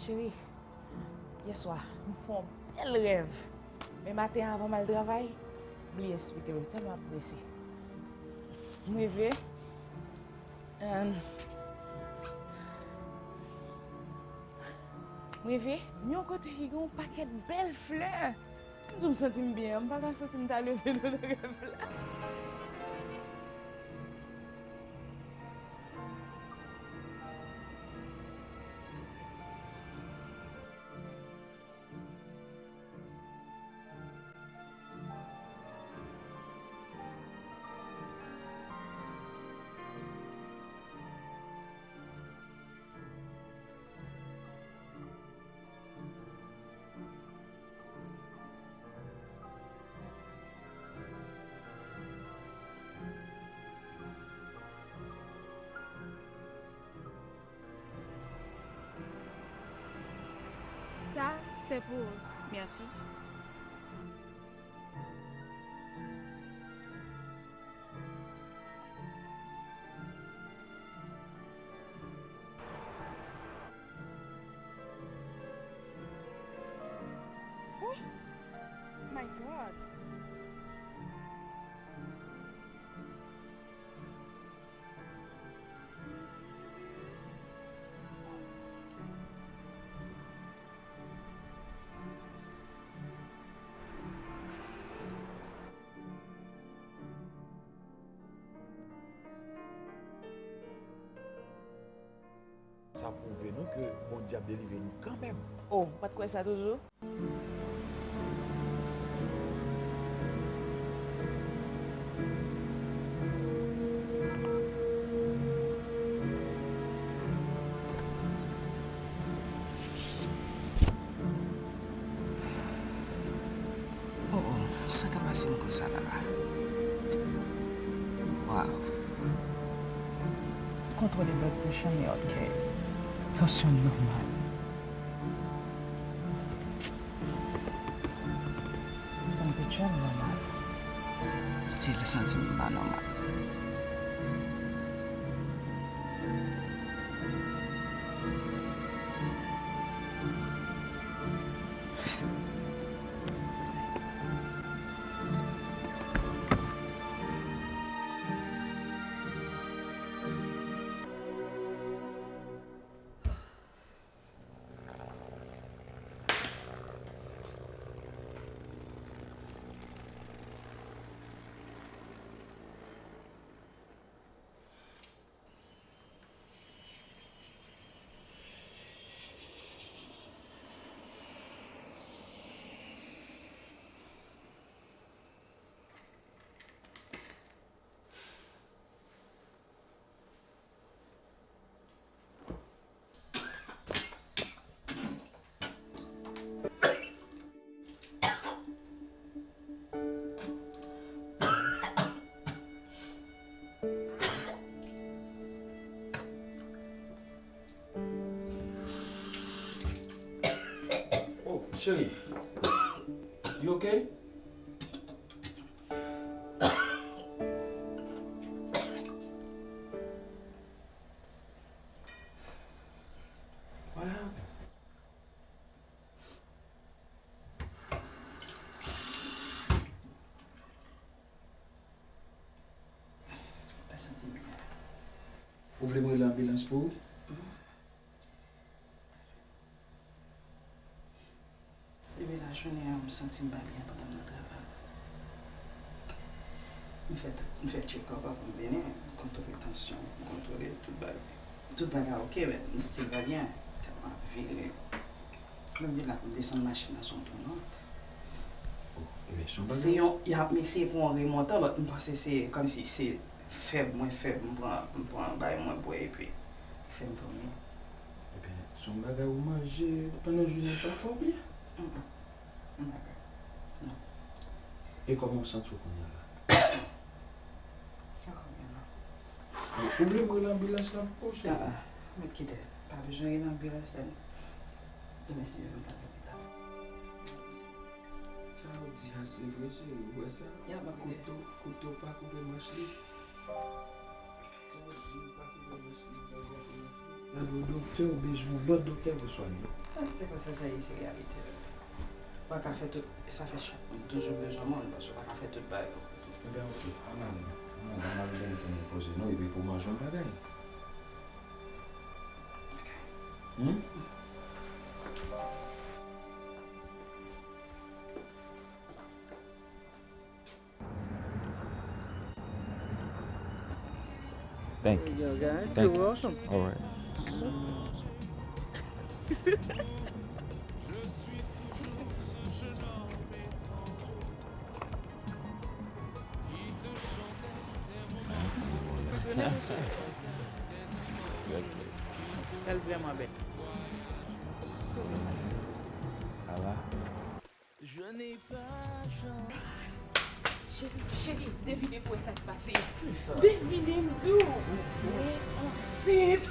Cheri, yèswa, m fè yon bèl rèv. Men maten an, avan m al travay, m bliye eksplike w, tèlman m ap prese. M rive, m rive nan yon kote ki gen yon pakèt bèl flè. M di w m santi m byen, m pa ka santi m ta leve nan rèv la. Ça, c'est pour vous. Merci. Oh my God. Sa pwouve nou ke Bondye ap delivre nou kanmenm. Oh, ou pa t kwè sa toujou? Oh, oh, sa ka pase m konsa la? Waw. Kontwole blood pressure m, ok. Tansyon m nòmal. Tanpechè m nòmal. Still santi m pa nòmal. Oh, cheri. You okay? What happened? Ou vle m rele anbilans pou ou? Depi lajounen an, m santi m pa byen pandan m nan travay. M fè tout, m fè check-up avan m vini, m kontwole tansyon, m kontwole tout bagay. Tout bagay oke, men m still pa byen. Tèlman ap vire. Menm vin la pou m desann machin nan, se yon tounant. Oh, ebyen, se yon bagay. Se yon, y ap eseye pran yon remontan, but m panse se kòmsi se fèb, mwen fèb, m pran, m pran bay mwen bwè, epi fè m vòmi. Ebyen, se yon bagay ou manje pandan jounen pa fè w byen? Mm, mm. M pa ka. Non. E kòman w santi w kounye a la? Ankò byen la. Ou vle m rele anbilans lan pou ou, cheri? Ah, ah. Mèt kite. Pa bezwen rele anbilans lan. Demen si Dye vle m pral lopital. Sa w di a se vre, cheri. Ou wè sa? Ya, m ap kite. Kouto, kouto pa koupe manch li. Sa w di, ou pa fè domach li, ou pa fè domach li. Gade yon doktè, ou bezwen yon lòt doktè pou swen li. Ah, se konsa sa ye, se reyalite. Ou pa ka fè tout, sa fè chak moun toujou bezwen moun, paske ou pa ka fè tout bagay pou tout. Ebyen, oke, ann ale. Ann ale, ann al genyen pou nou poze nou, epi pou manje yon bagay. Oke. Hmm? Thank you. Yo, guys, thank you. You're welcome. All right. Merci, mon gars. Bèl vrèman bèl. Ala. Cheri, cheri, devine pou wè sa k pase. Devine, m di w. Mwen ansent.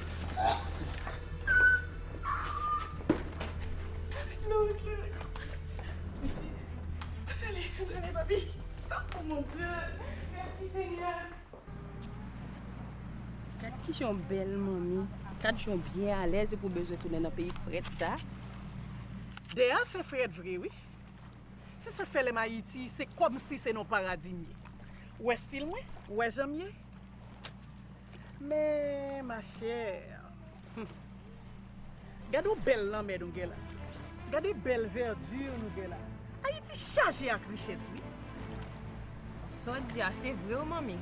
Glory, glory. Mèsi. Ale, ale, papi. Oh, mon Dieu. Mèsi, Senyè. Gad kijan w bèl, manmi. Gad jan w byen alèz epi w bezwen tounen nan peyi frèt sa. Dèyè a fè frèt vre, wi. Se sa k fè lè m Ayiti, se kòmsi se nan paradi m ye. Ou wè stil mwen? Ou wè jan m ye? Men, ma chère, hmm. Gade yon bèl lanmè nou gen la. Gade bèl vèdi nou gen la. Ayiti chaje ak richès, wi. Sa w di a, se vre wi, manmi.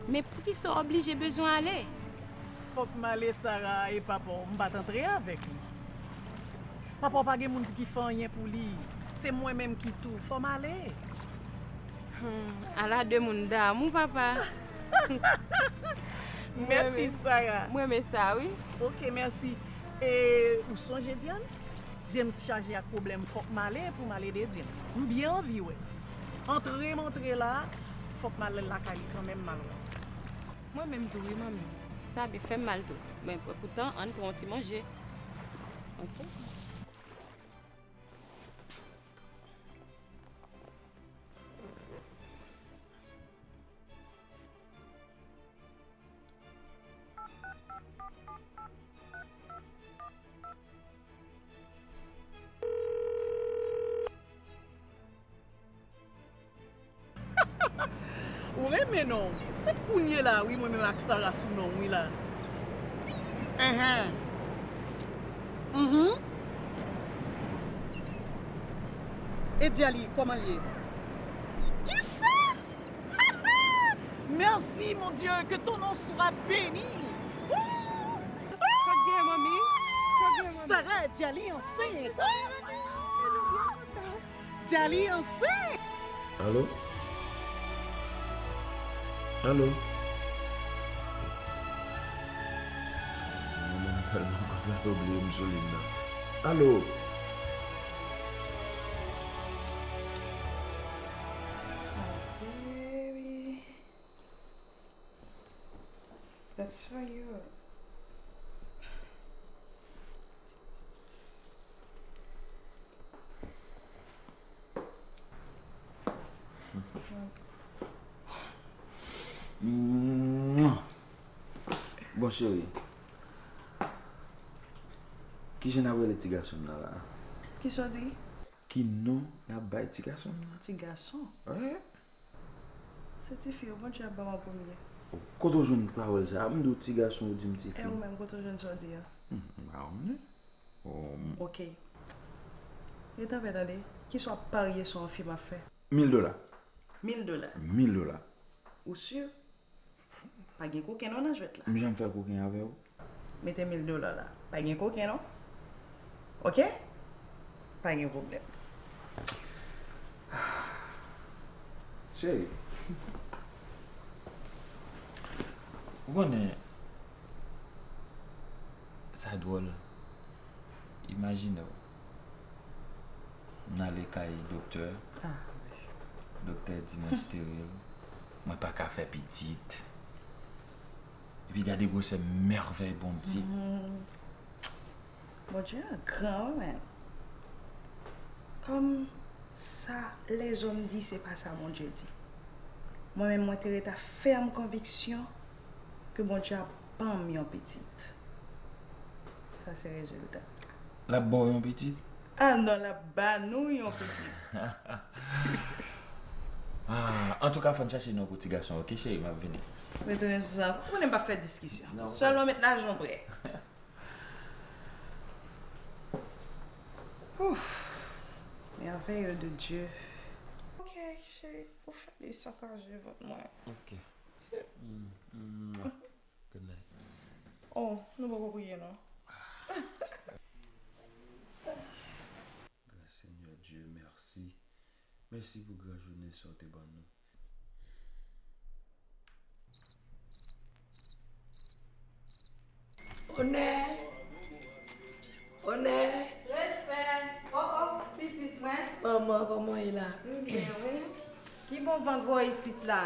Men poukisa w oblije bezwen ale? Fòk m ale, Sara, e papa w, m pa t antre avèk li. Papa w pa gen moun pou ki fè anyen pou li. Se mwen menm ki tou. Fò m ale. Hmm, ala de moun damou, papa. Mèsi, Sara. M renmen sa, wi. Oke, mèsi. E ou sonje James? James chaje ak pwoblèm, fòk m ale pou m al ede James. M byen anvi wè l. Antre m antre la, fòk m al lakay li kanmenm, m al wè l. Mwen menm tou, wi, manmi. Sa byen, fè m mal tou. Men, pran pou tan, ann pran yon ti manje. Oke. Ou renmen non. Se kounye la wi mwen menm ak Sara sou non wi la. Enhen. Mhm. E Djali, kòman l ye? Kisa? Merci, mon Dieu, que ton nom soit béni. Sa k gen, manmi? Sa k gen, manmi? Sara, Djali ansent. Djali ansent. Alo? Alo? Manman m tèlman kontan yo bliye m sou liy nan. Alo? Baby, that's for you. Bon, cheri. Kijan n ap rele ti gason m nan la? Kisa w di? Ki non n ap bay ti gason m nan? Ti gason? Wi. Se tifi yo, Bondye ap ba w an premye. Kote w jwenn pawòl sa a? M di w ti gason, ou di m ti fi. E ou menm, kote w jwenn sa w di a? Hmm, m pa konnen. Oh, m- Ok. Ret anpè, tande. Kisa w ap parye sou yon fi m ap fè? Mil dola. Mil dola? Mil dola. Ou si? Pa gen koken non nan jwèt la. M janm fè koken avè w. Mete mil dola la. Pa gen koken non. Ok? Pa gen pwoblèm. Cheri. Ou konnen, sa dwòl. Imajine w, m ale kay doktè. Ah, wi. Doktè di mwen steril. Mwen pa ka fè pitit. Epi gade gwosè mèvèy Bondye. Hmm. Bondye an gran, wi, men. Kòm sa lèzòm di, se pa sa Bondye di. Mwen menm, mwen te ret a fèm konviksyon ke Bondye ap ban m yon pitit. Sa se rezilta. L ap ba w yon pitit? Ah non, l ap ba nou yon pitit. Ah, antouka, fò n chache non pou ti gason, ok, cheri, m ap vini. Retounen sou sa. Ou konnen m p ap fè diskisyon. Non, sèlman met lajan w prè. Ouf. Merveille de Dieu. Ok, cheri, ou fè li sakaje vant mwen. Ok. Se- Mm, mm. Good night. Oh, nou poko priye non. Gran Senyè Dye, mèsi. Mèsi pou gran jounen sa w te ban nou. Onè! Onè! Respè! Oh, oh, pitit mwen. Manman, kòman w ye la? M byen, wi. Ki bon van gwo isit la?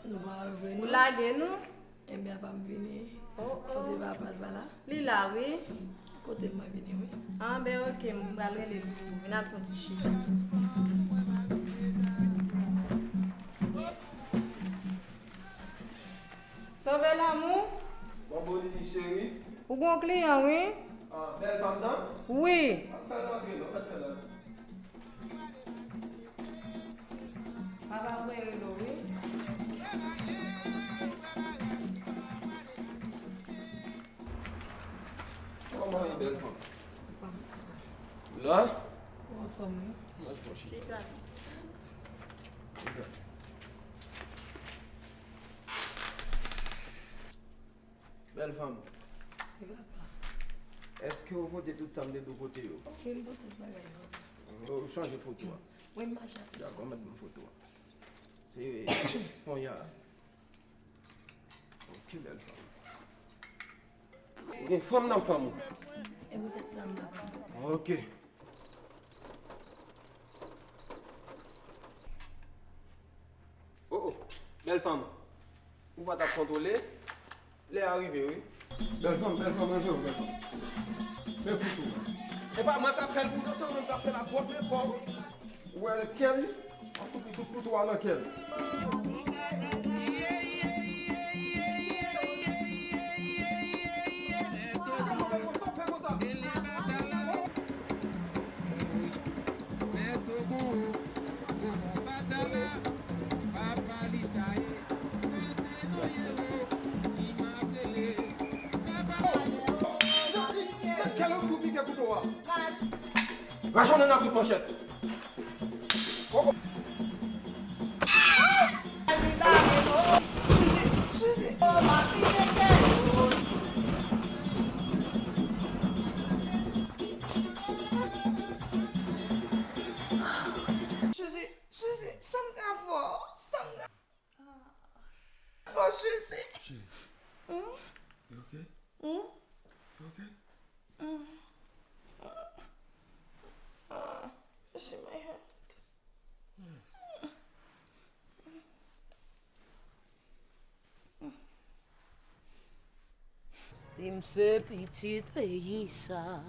Nou pa vle nou. Ou lage nou? Ebyen, apa m vini? Oh, oh. Kote papa l pa la? Li la, wi. Kote m mwen vini, wi. Ah, ben, ok, m pral rele l pou ou. Vin al fè yon ti chita. Sove lanmou. Bon, bon, Lili, cheri. Ou gon kliyan, wi. Ah, bèl fanm nan? Wi. Ap fè l rantre, non, ap fè l rantre. Papa m rele w, wi. Kòman w ye, bèl fanm? La? Ou anfòm, wi. Mwen fò chita. Chita. Bèl fanm. Wi, papa. Èske w pote tout sa m te di w pote yo? Wi, m pote tout bagay yo, papa. Ou chanje foto a? Wi, m pa chanje. Dakò, mèt ban m foto a. Se kounye a. Ok, bèl fanm. Ou gen fanm nan fanm ou? E poutèt sa m pa konn. Ok. Oh, oh, bèl fanm. Ou pa t ap kontwole? Lè a rive, wi. Bèl fanm, bèl fanm, range w, bèl fanm. Men kouto. E pa mwen k ap fè l pou nou, se ou menm k ap fè l ak pwòp men pa w. Ou wè kè l? An tou piti kouto a nan kè l. Jezi, men kè l ou piken kouto a. Rache w nan tout manchèt. Suzi, Suzi. Suzi, Suzi, sa m ka fè w? Sa m ka fè w, Suzi? Cheri, you okay? You okay? You see my hand? Di m se pitit peyi sa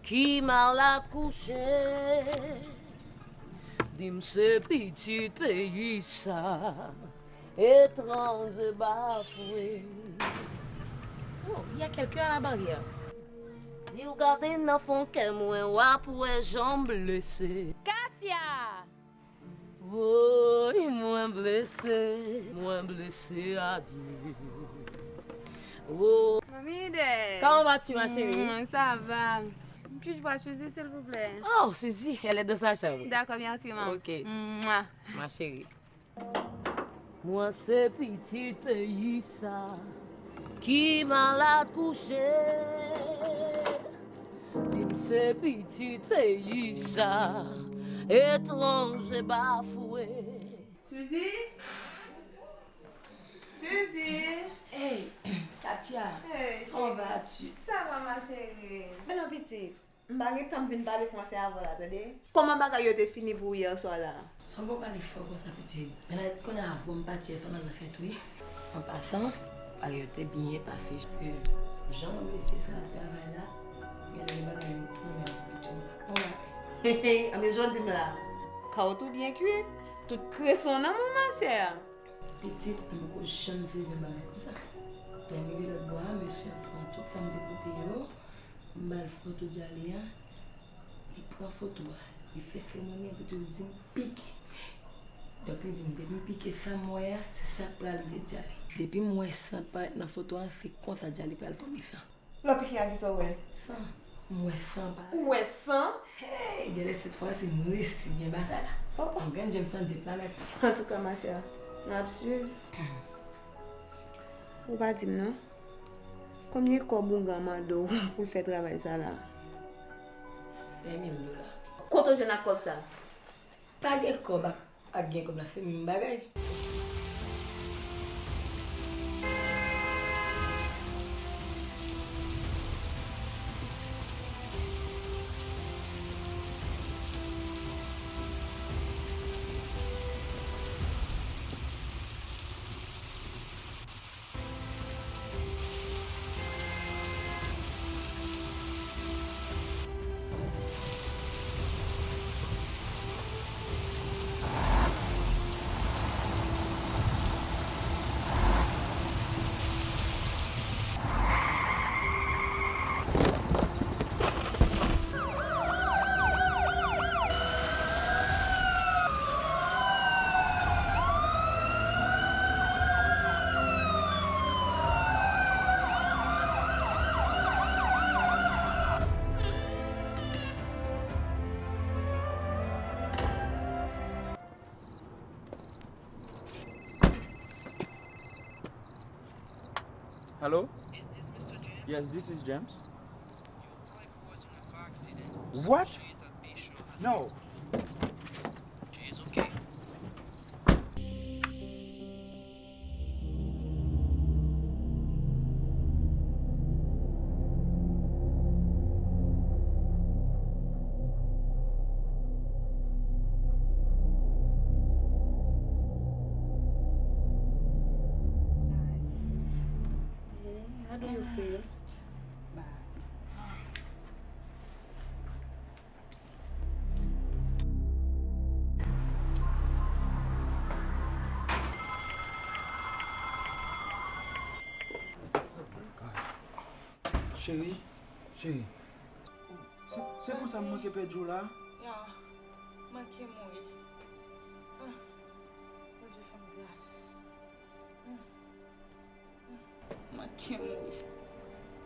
ki mal akouche. Di m se pitit peyi sa etranje bafwe. Oh, il y a quelqu'un à la barrière. Si w gade nan fon kè mwen, w ap wè jan m blese. Katia! Woy, mwen blese, mwen blese, adye. Oh. Mamie Hidey. Comment vas-tu, ma chérie? Mm, ça va. Puis-je voir Suzy, s'il vous plaît? Oh, Suzy, elle est dans sa chambre. D'accord, merci, maman. Ok. Mouah. Ma chérie. Mwen se pitit peyi sa ki malad kouche. Li se pitit peyi sa, etranje bafwe. Suzy? Suzy? Hey, Katia, hey, comment vas-tu? Ça va, ma chérie. Bèl pitit. M pa gen tan m vin pale franse avè w la, tande. Kòman bagay yo te fini pou ou yè swa la? Sa w pale fò konsa, pitit? Men la, kounye a, avan m pati yè swa, m al nan fèt, wi. An pasan, bagay yo te byen pase. Paske jan mesye sa ap travay la, genlè gen bagay yo pran menm pou pitit la. Bon bagay. Anben, jodi m la. Kawout ou byen kwit. Tout kreson nan men w, machè. Pitit, m poko janm viv yon bagay konsa. Lè m rive lòt bò a, mesye a pran tout sa m te pote yo, m ba l foto Djali a, li pran foto a, li fè seremoni an, epi tou li di m pike. Donk, li di m, depi m pike sa m wè a, se sa k pral rive Djali. Depi m wè san parèt nan foto a, se konsa Djali pral vòmi san. Lè w pike a, kisa w wè? San. M wè san parèt. Ou wè san? Hey, genlè sèt fwa, si m resi gen batay la. Oh, oh. M gen James an depla mèt. Antouka, machè, n ap swiv. Ou pa di m non. Konbyen kòb ougan mande w pou l fè travay sa la? Senk mil dola. Kote w jwenn ak kòb sa? Pa gen kòb ak, ak gen kòb la, se menm bagay. Hello? Is this Mister James? Yes, this is James. Your wife was in a car accident. What? She is at Bayshore Hospital. No. She is okay. Hey, how do you feel? Bad. Cheri, cheri. Se, se konsa m manke pèdi w la? Ya, manke mouri. Ah, Bondye fè m gras. Hmm. Manke mouri.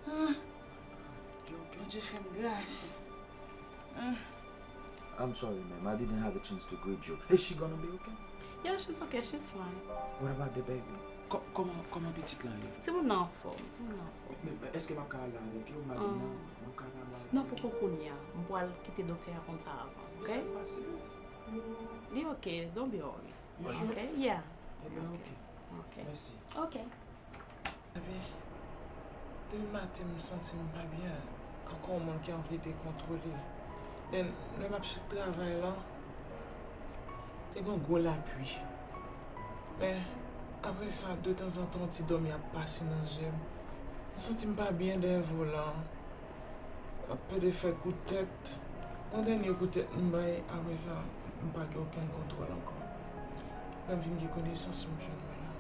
Ah. Bondye fè m gras. Ah. I'm sorry, ma'am. I didn't have a chance to greet you. Is she gonna be okay? Yeah, she's okay. She's fine. What about the baby? Kò-, kòman, kòman pitit la ye? Timoun nan anfòm. Timoun nan anfòm. Men, men èske m ap ka ale avèk yo? Madanm nan, m ap ka ale avèk yo? Non, poko kounye a. M pral kite doktè a konn sa avan, ok? Men sa pase vit. Li ok, don't be worried. You sure? Ok, yeah. Ebyen, ok. Ok. Mèsi. Ok. Epi, depi maten, m santi m pa byen, kankou yon moun ki anvi dekontwole. Then, lè m ap sot travay la, te gen yon gwo lapli. Men, apre sa, detanzantan, yon ti dòmi ap pase nan je m. M santi m pa byen dèyè volan an. Ap plede fè kout tèt. Yon dènye kout tèt m bay, apre sa, m pa gen okenn kontwòl ankò. Lè m vin gen konesans, m jwenn mwen la.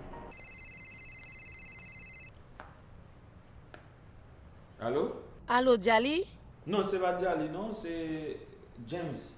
Alo? Alo, Djali? Non, se pa Djali, non, se James.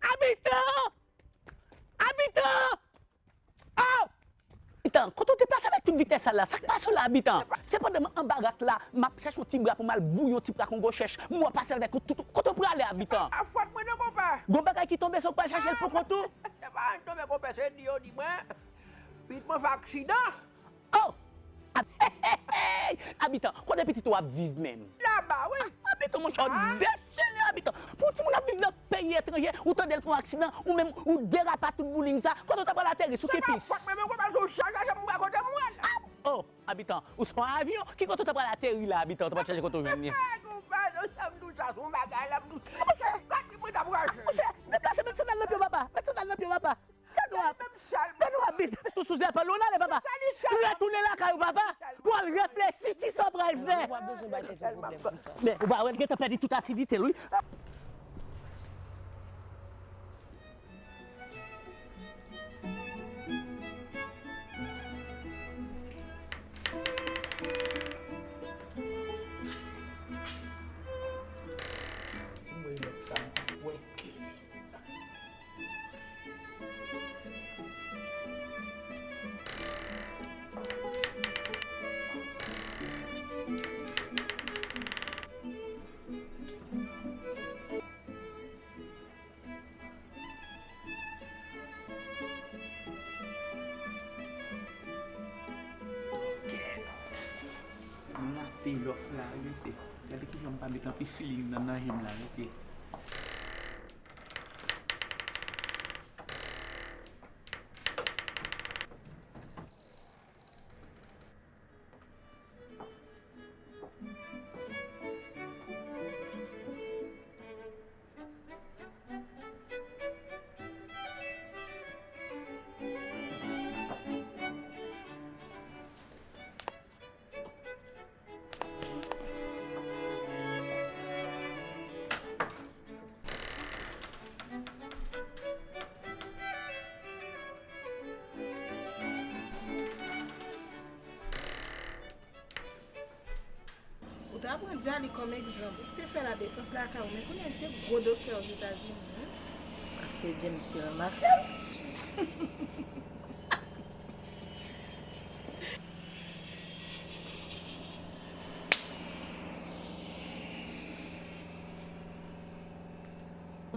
Abitan! Abitan! Oh! Abitan, kote w te pase avèk tout vitès sa la? Sa k pase w la, Abitan? Se pandan m anba rak la, m ap chèche yon ti bra pou m al bouyi yon ti pra kongo chèch. M wè w pase avèk tout, kote w prale, Abitan? A fòt mwen non, konpè. Gon bagay ki tonbe sou w pral chache l pou kont ou? Se pa anyen ki tonbe, konpè, se di yo di mwen. Pitit mwen fè aksidan. Oh! Ab- Abitan, kote pitit ou ap viv menm? Laba, wi. Abitan, monchè, w dechire, Abitan. Pou yon timoun ap viv nan peyi etranje, ou tande l fè yon aksidan, ou menm, ou derape tout bouling sa, kote w ta pral ateri, sou ki pis? Se pa fòt mwen, men konpè, se yon chaj, chaj, m pa kote m wè l. Oh, Abitan, ou se yon avyon? Ki kote w ta pral ateri la, Abitan? Ou ta pral chache kote w jwenn li? Konpè, non, sa m di w sa, se yon bagay la, m di w, se kat mwen t ap rache. Monchè, deplase, met sandal nan pye w, papa. Met sandal nan pye w, papa. Gad w ap, gad w ap bit. Tou sou zèpòl ou, ale, papa. Retounen lakay ou, papa. Pou al reflechi ti sa w pral fè. Ou pa bezwen bay tèt ou pwoblèm pou sa. Men, ou pa wè l gentan pèdi tout asidite l, wi. Si m wè lòt sa, m ap wè. Gade lòf la, mesye. Gade kijan m pa met anpisilin nan, nan je m la, mesye. Jali kòm egzanp, ou te fè la desant lakay ou, men kounye a se gwo doktè Ozetazini, wi. Paske James te ranmase l.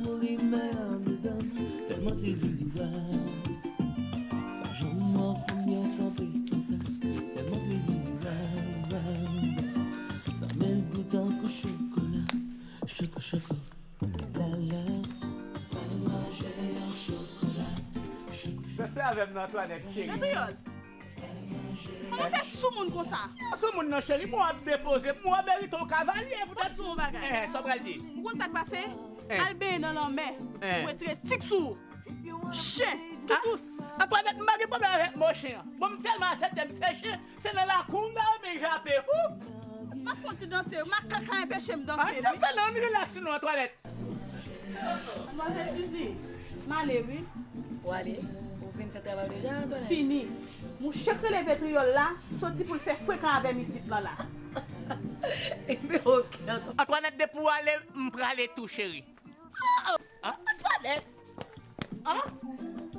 Mouri mè andedan m, tèlman se Zizi vibe. Pa janm wè yon fanm byen kanpe konsa, tèlman se Zizi vibe. Sa menm gou tankou chokola, choko choko, la la. Fè l manje yon chokola, choko choko. Danse avè m nan Antoinette, cheri. Kòman fè soumoun konsa? Soumoun nan cheri, bon ap depoze, m wè merite yon kavalye poutèt. Mwen di w yon bagay. Eh, sa w pral di? Ou konn sa k pase? Eh. Al benyen nan lanmè. Eh. Ou retire tik sou ou. Chen, toutous. Antoinette, m pa gen pwoblèm avèk mo chen an. Bon, m tèlman aksepte m se chen, se nan lakou m nan yo vin jape. Ou. M ap konn ti danse, makak ka enpeche m danse. Ann danse non, ann relax nou, Antoinette. Madmwazèl Suzy, m ale wi. Ou ale? Ou fin fè travay deja, Antoinette? Fini. Mouche k rele Vetriyòl la, soti pou l fè frekan avè m isit lan la. Ebyen, oke, Antoinette. Antoinette, depi w ale, m prale tou, cheri. Ah, Antoinette! Ah?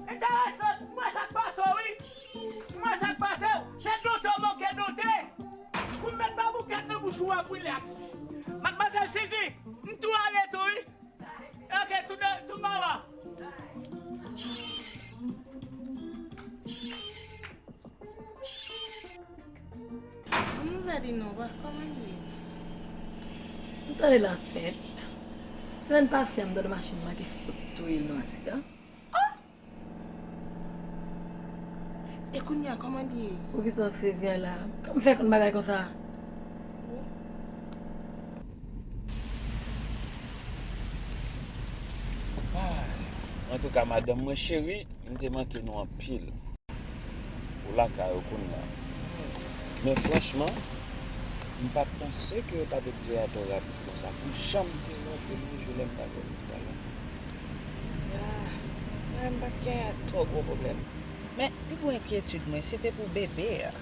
Enteresan, m wè sa k pase w, wi. M wè sa k pase w. Se doute w manke doute. Pou m met baboukèt nan bouch ou, w ap rilaks. Madmwazèl Suzy, m tou ale tou, wi. Ok, tou de, tou mama. Bon nouvèl li non, wa, kòman li ye? M tande l ansent. Semèn pase a, m tande machin manke fout touye l nan aksidan. E kounye a, kòman li ye? Poukisa w sezi a la? Kòman fè konn bagay konsa? Ay, antouka, madanm mwen cheri, m te manke nou anpil. Ou lakay ou kounye a. Men franchman, m pa t panse ke yo t ap egzeye atò rapid konsa. Pou jan m te rantre nan jwe lè m t avè w talè. Ah, mwen m pa t gen twò gwo pwoblèm. Men, pi gwo enkyetid mwen, se te pou bebe a.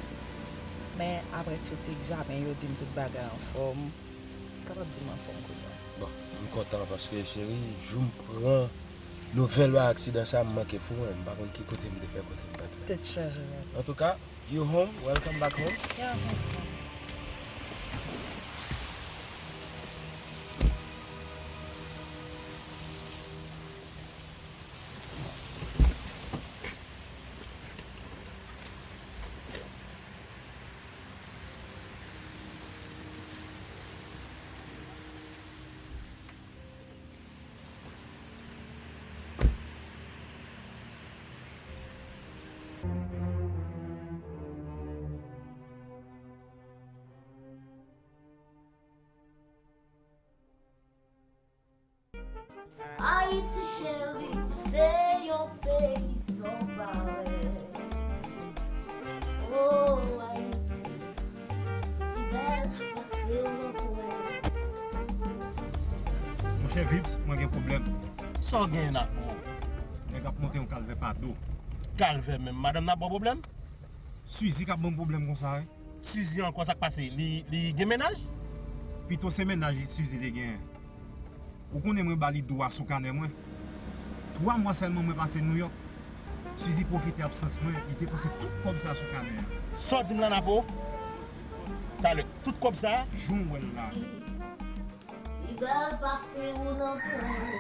Men, apre tout egzamen, yo di m tout bagay anfòm. Kapab di m anfòm kounye a. Bon, m kontan paske, cheri, jou m pran nouvèl aksidan sa, m manke fou, mwen. M pa konn ki kote m te fè, kote m pa t fè. Tèt chaje, man. Antouka, you home, welcome back home. Yeah, thank you. Ayiti cheri, ou se yon peyi san parèy. Oh, Ayiti, pi bèl pase w nan pwòl. Monchè Vips, mwen gen pwoblèm. Sa w genyen ak mwen? Nèg ap monte yon kalvè pa do. Kalvè menm, madanm nan ap ba w pwoblèm? Suzy k ap ban m pwoblèm konsa, wi. Suzy ankò, sa k pase? Li, li gen mennaj? Pito se mennaj Suzy te genyen. Ou konnen mwen ba li dwa sou kanè mwen. Twa mwa sèlman mwen pase Nouyòk. Suzy pwofite absans mwen, li depanse tout kòb sa sou kanè a. Sa w di m la, Napo? Talè, tout kòb sa? Jan w wè l la. Li bèl pase ou nan pwen.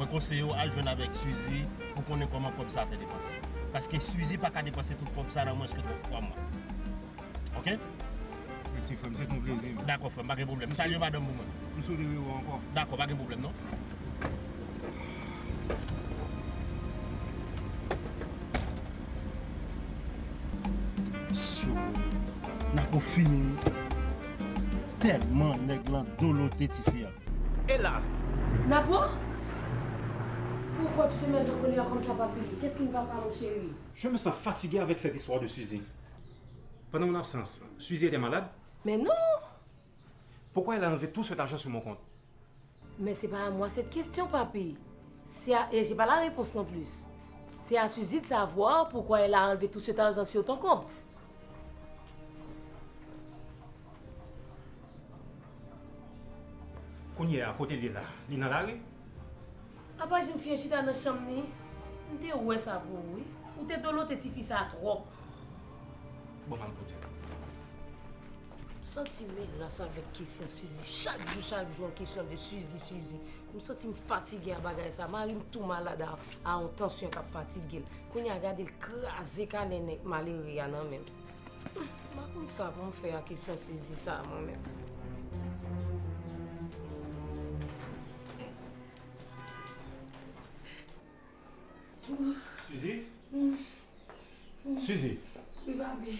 Mwen konseye w al jwenn avèk Suzy pou konnen kòman kòb sa fè depanse. Paske Suzy pa ka depanse tout kòb sa nan mwens ke twa mwa. Oke? Mèsi, frè m, se t on plezi. Dakò, frè m, pa gen pwoblèm. Salye madanm pou mwen. M swete rewè w ankò. Dakò, pa gen pwoblèm, non. Sou. Napo fini. Tèlman nèg lan dolote tifi a. Hélas! Napo? Pourquoi tu te mets en colère comme ça, papi? Qu'est-ce qui ne va pas, mon chéri? Je me sens fatigué avec cette histoire de Suzy. Pendant mon absence, Suzy était malade? Mais non! Pourquoi elle a enlevé tout cet argent sur mon compte? Mais c'est pas à moi cette question, papi. C'est à, et j'ai pas la réponse non plus. C'est à Suzy de savoir pourquoi elle a enlevé tout cet argent sur ton compte. Yè a, kote l ye la? Li nan lari? Apa jan fi an chita nan chanm li? M te wè sa pou ou, wi. Ou te dolote tifi sa twòp. Bon, m al koute l. M santi m elas avèk kesyon Suzy. Chak jou, chak jou, yon kesyon de Suzy, Suzy. M santi m fatige a bagay sa. Mari m tou malad a, a yon tansyon k ap fatige l. Kounye a, gade l kraze kanè nèg malere a nan men m. M pa konn sa pou m fè a kesyon Suzy sa a, mwen menm. Suzy? Suzy? Wi, papi.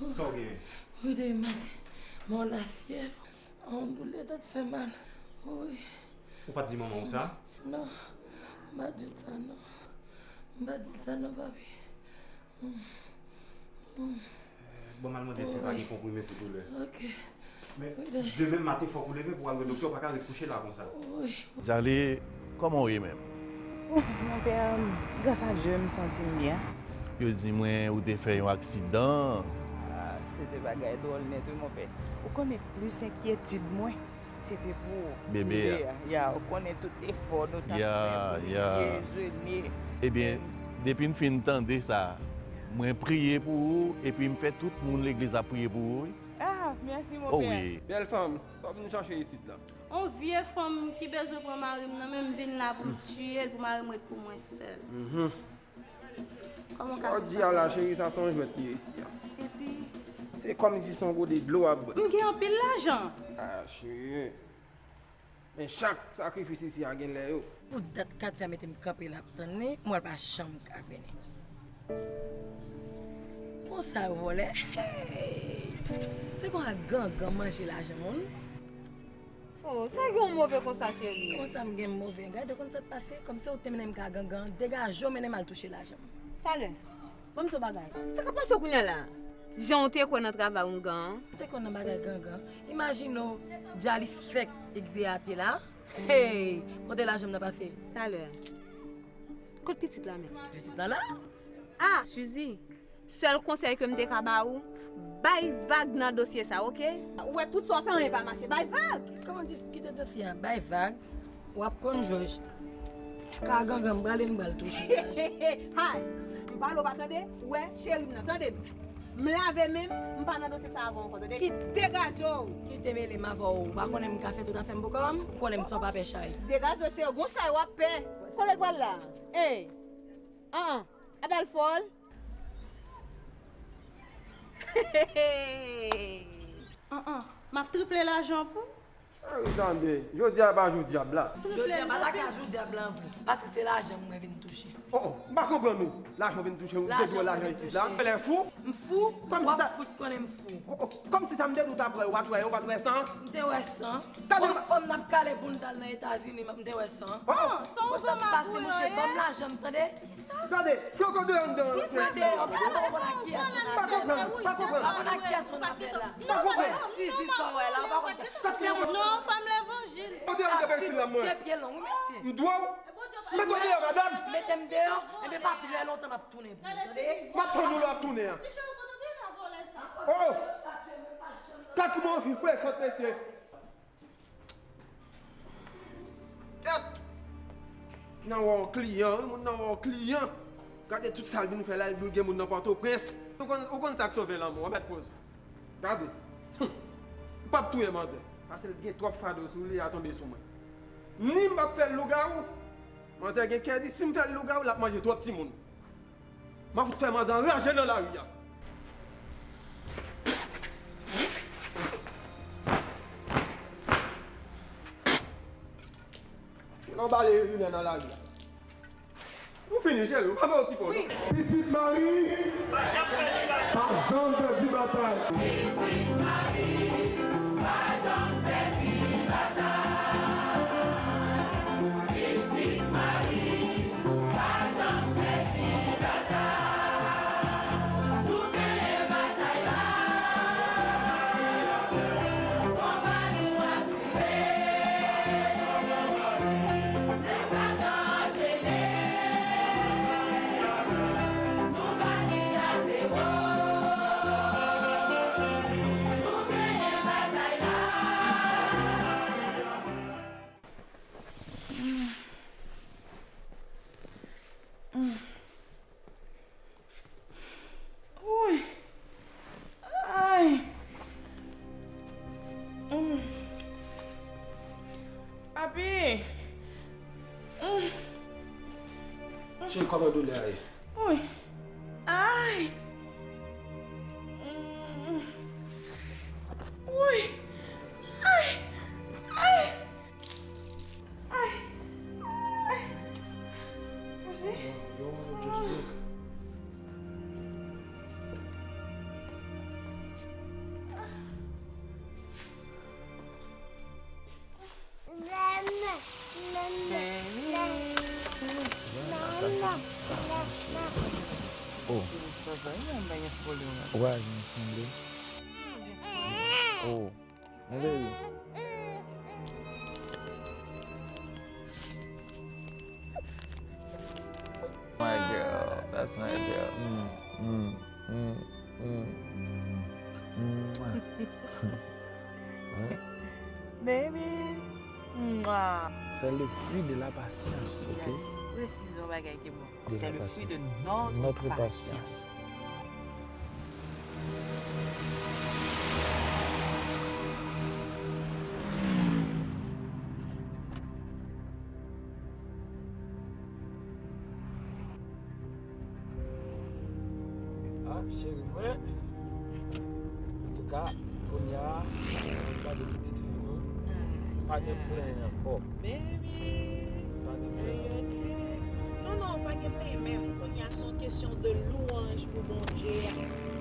Sa w genyen? Wi, demen maten, mwen lafyèv, yon doulè tèt fè mal. Wi. Ou pa t di manman w sa? Non, m pa di l sa, non. M pa di l sa, non, papi. Bon, m al mande si pa gen konprime pou doulè. Ok. Men, demen maten, fòk ou leve pou w al wè doktè, ou pa ka ret kouche la konsa. Wi. Djali, kòman w ye menm? Monpè, gras a Dye, m santi m byen. Yo di mwen ou te fè yon aksidan. Ah, se te bagay dwòl nèt, wi, monpè. Ou konnen plis enkyetid mwen, se te pou bebe a. Ya, ou konnen tout efò nou t ap fè pou l rive jene. Ebyen, depi m fin tande sa, mwen priye pou ou, epi m fè tout moun legliz ap priye pou ou, wi. Ah, mèsi, monpè. Oh, wi. Bèl fanm, sa w vin chache isit la? On vye fanm ki bezwen pran mari m nan, men m vin la pou m tiye l, pou mari m ret pou mwen sèl. Kòman w ka di sa? Sa w di a la, cheri, sa se yon jwèt li ye isi a. Epi? Se kòmsi se yon gode dlo w ap bwè. M gen anpil lajan. Ah, cheri. Men chak sakrifis isi a gen lè yo. Pou dat Katia mete m kanpe la ap tann li, m wè l pa janm ka vini. Konsa yo vòlè. Hey! Se konsa gangan manje lajan moun. Oh, sa gen w move konsa, cheri? Kòman sa m gen move? Gade, ou konn sa k pase? Kòm se ou te mennen m ka gangan, degaje w mennen m al touche lajan m. Talè. Ban m di w bagay. Sa k ap pase w kounye a la? Jan w te kwè nan travay w gangan an? M te kwè nan bagay gangan. Imajine w, Djali fèk egzeyate la. Hey! Kote lajan m nan pase? Talè. Kot pitit la menm? Pitit la la. Ah, Suzy, sèl konsèy ke m te ka ba ou, bay vag nan dosye sa, oke? Ou wè tout sa w fè, anyen pa mache, bay vag! Kòman dis kite dosye a? Bay vag, w ap konn jòj. Ka gangan m prale m pral touche. Hay! M pale w pa tande, ou wè, cheri m nan, tande m. M lave men m, m pa nan dosye sa avè w ankò, tande? Ki degaje w! Kite mele m avè w, ou pa konnen m ka fè tout afè m pou kò m? Ou konnen m se yon pa pè chay. Degaje w, cheri, gon chay w ap pè. Kote l pral la? Ey! An an, apa l fòl? An an, m ap triple lajan pou. Cheri, tande, jodi a pa jou dyab la. Jodi a pa ta ka jou dyab la vre, paske se lajan mwen vin touche. Oh, oh, m pa konprann ou. Lajan vin touche ou, depi wè lajan isit la. Lè fou. M fou? Kòmsi sa. W ap fout konnen m fou. Oh, oh, kòmsi sa m te di w ta pran, ou pa t wè, ou pa t wè san? M te wè san. Yon fanm n ap kale pou n t al nan Etazini, m te wè san. Oh! Sa w pase mouche, ban m lajan m, tande? Gade, fè w deyò anndan. Mwen deyò, m pa konn ak kiyès ou nan afè la. Pa konprann, pa konprann. M pa konn ak kiyès ou nan afè la. Pa konprann. Mwen Suzy sa w wè la, m pa konn kiyès. Non, fanm levanjil. Ou deyò anndan bèl stil la mwen. De pye long, wi, mesye. M dwe w. Mete w deyò, madanm. Mete m deyò, enben pa trè lontan m ap tounen pou ou, tande? M ap tann ou lè w ap tounen an. Oh! Kat kouman yon fi frechant, mesye. Èt! Nan wè yon kliyan, wi, moun nan wè yon kliyan. Gade tout sa l vin fè la, l di l gen moun nan Pòtoprens. Ou konn, ou konn sa k sove lanmou an, mèt poz. Gade. Hum. M p ap touye manzè. Paske l gen twòp fado sou li, a tonbe sou mwen. Ni m p ap fè l lougawou. Manzè gen kè di, si m fè l lougawou, l ap manje twòp timoun. M ap fout fè manzè anraje nan lari a. Gen yon bale rimè nan lari a. Nou fini, cheri, ou pa fè okipe w, non. Pitit Mari, pa janm pèdi batay. Cheri, kòman doulè a ye? Woy. Ay. Mm. Woy. Ay. Ay. Ay. Ay. Mèsi. Yo, yo, just look. Oh. Why you sanble? Oh. Anlè wi. My girl, that's my girl. Mm, mm, mm, mm, mm. Mwah. Hein? Baby. Mwah. C'est le fruit de la patience, ok? Yes. Presize yon bagay ki bon. C'est le fruit de notre patience. Ah, cheri mwen. Antouka, kounye a, gade pitit fi nou. Pa gen plenyen ankò. Baby, pa gen plenyen ankò. Non, non, pa gen plenyen menm. Kounye a, se yon kesyon de louanj pou Bondye.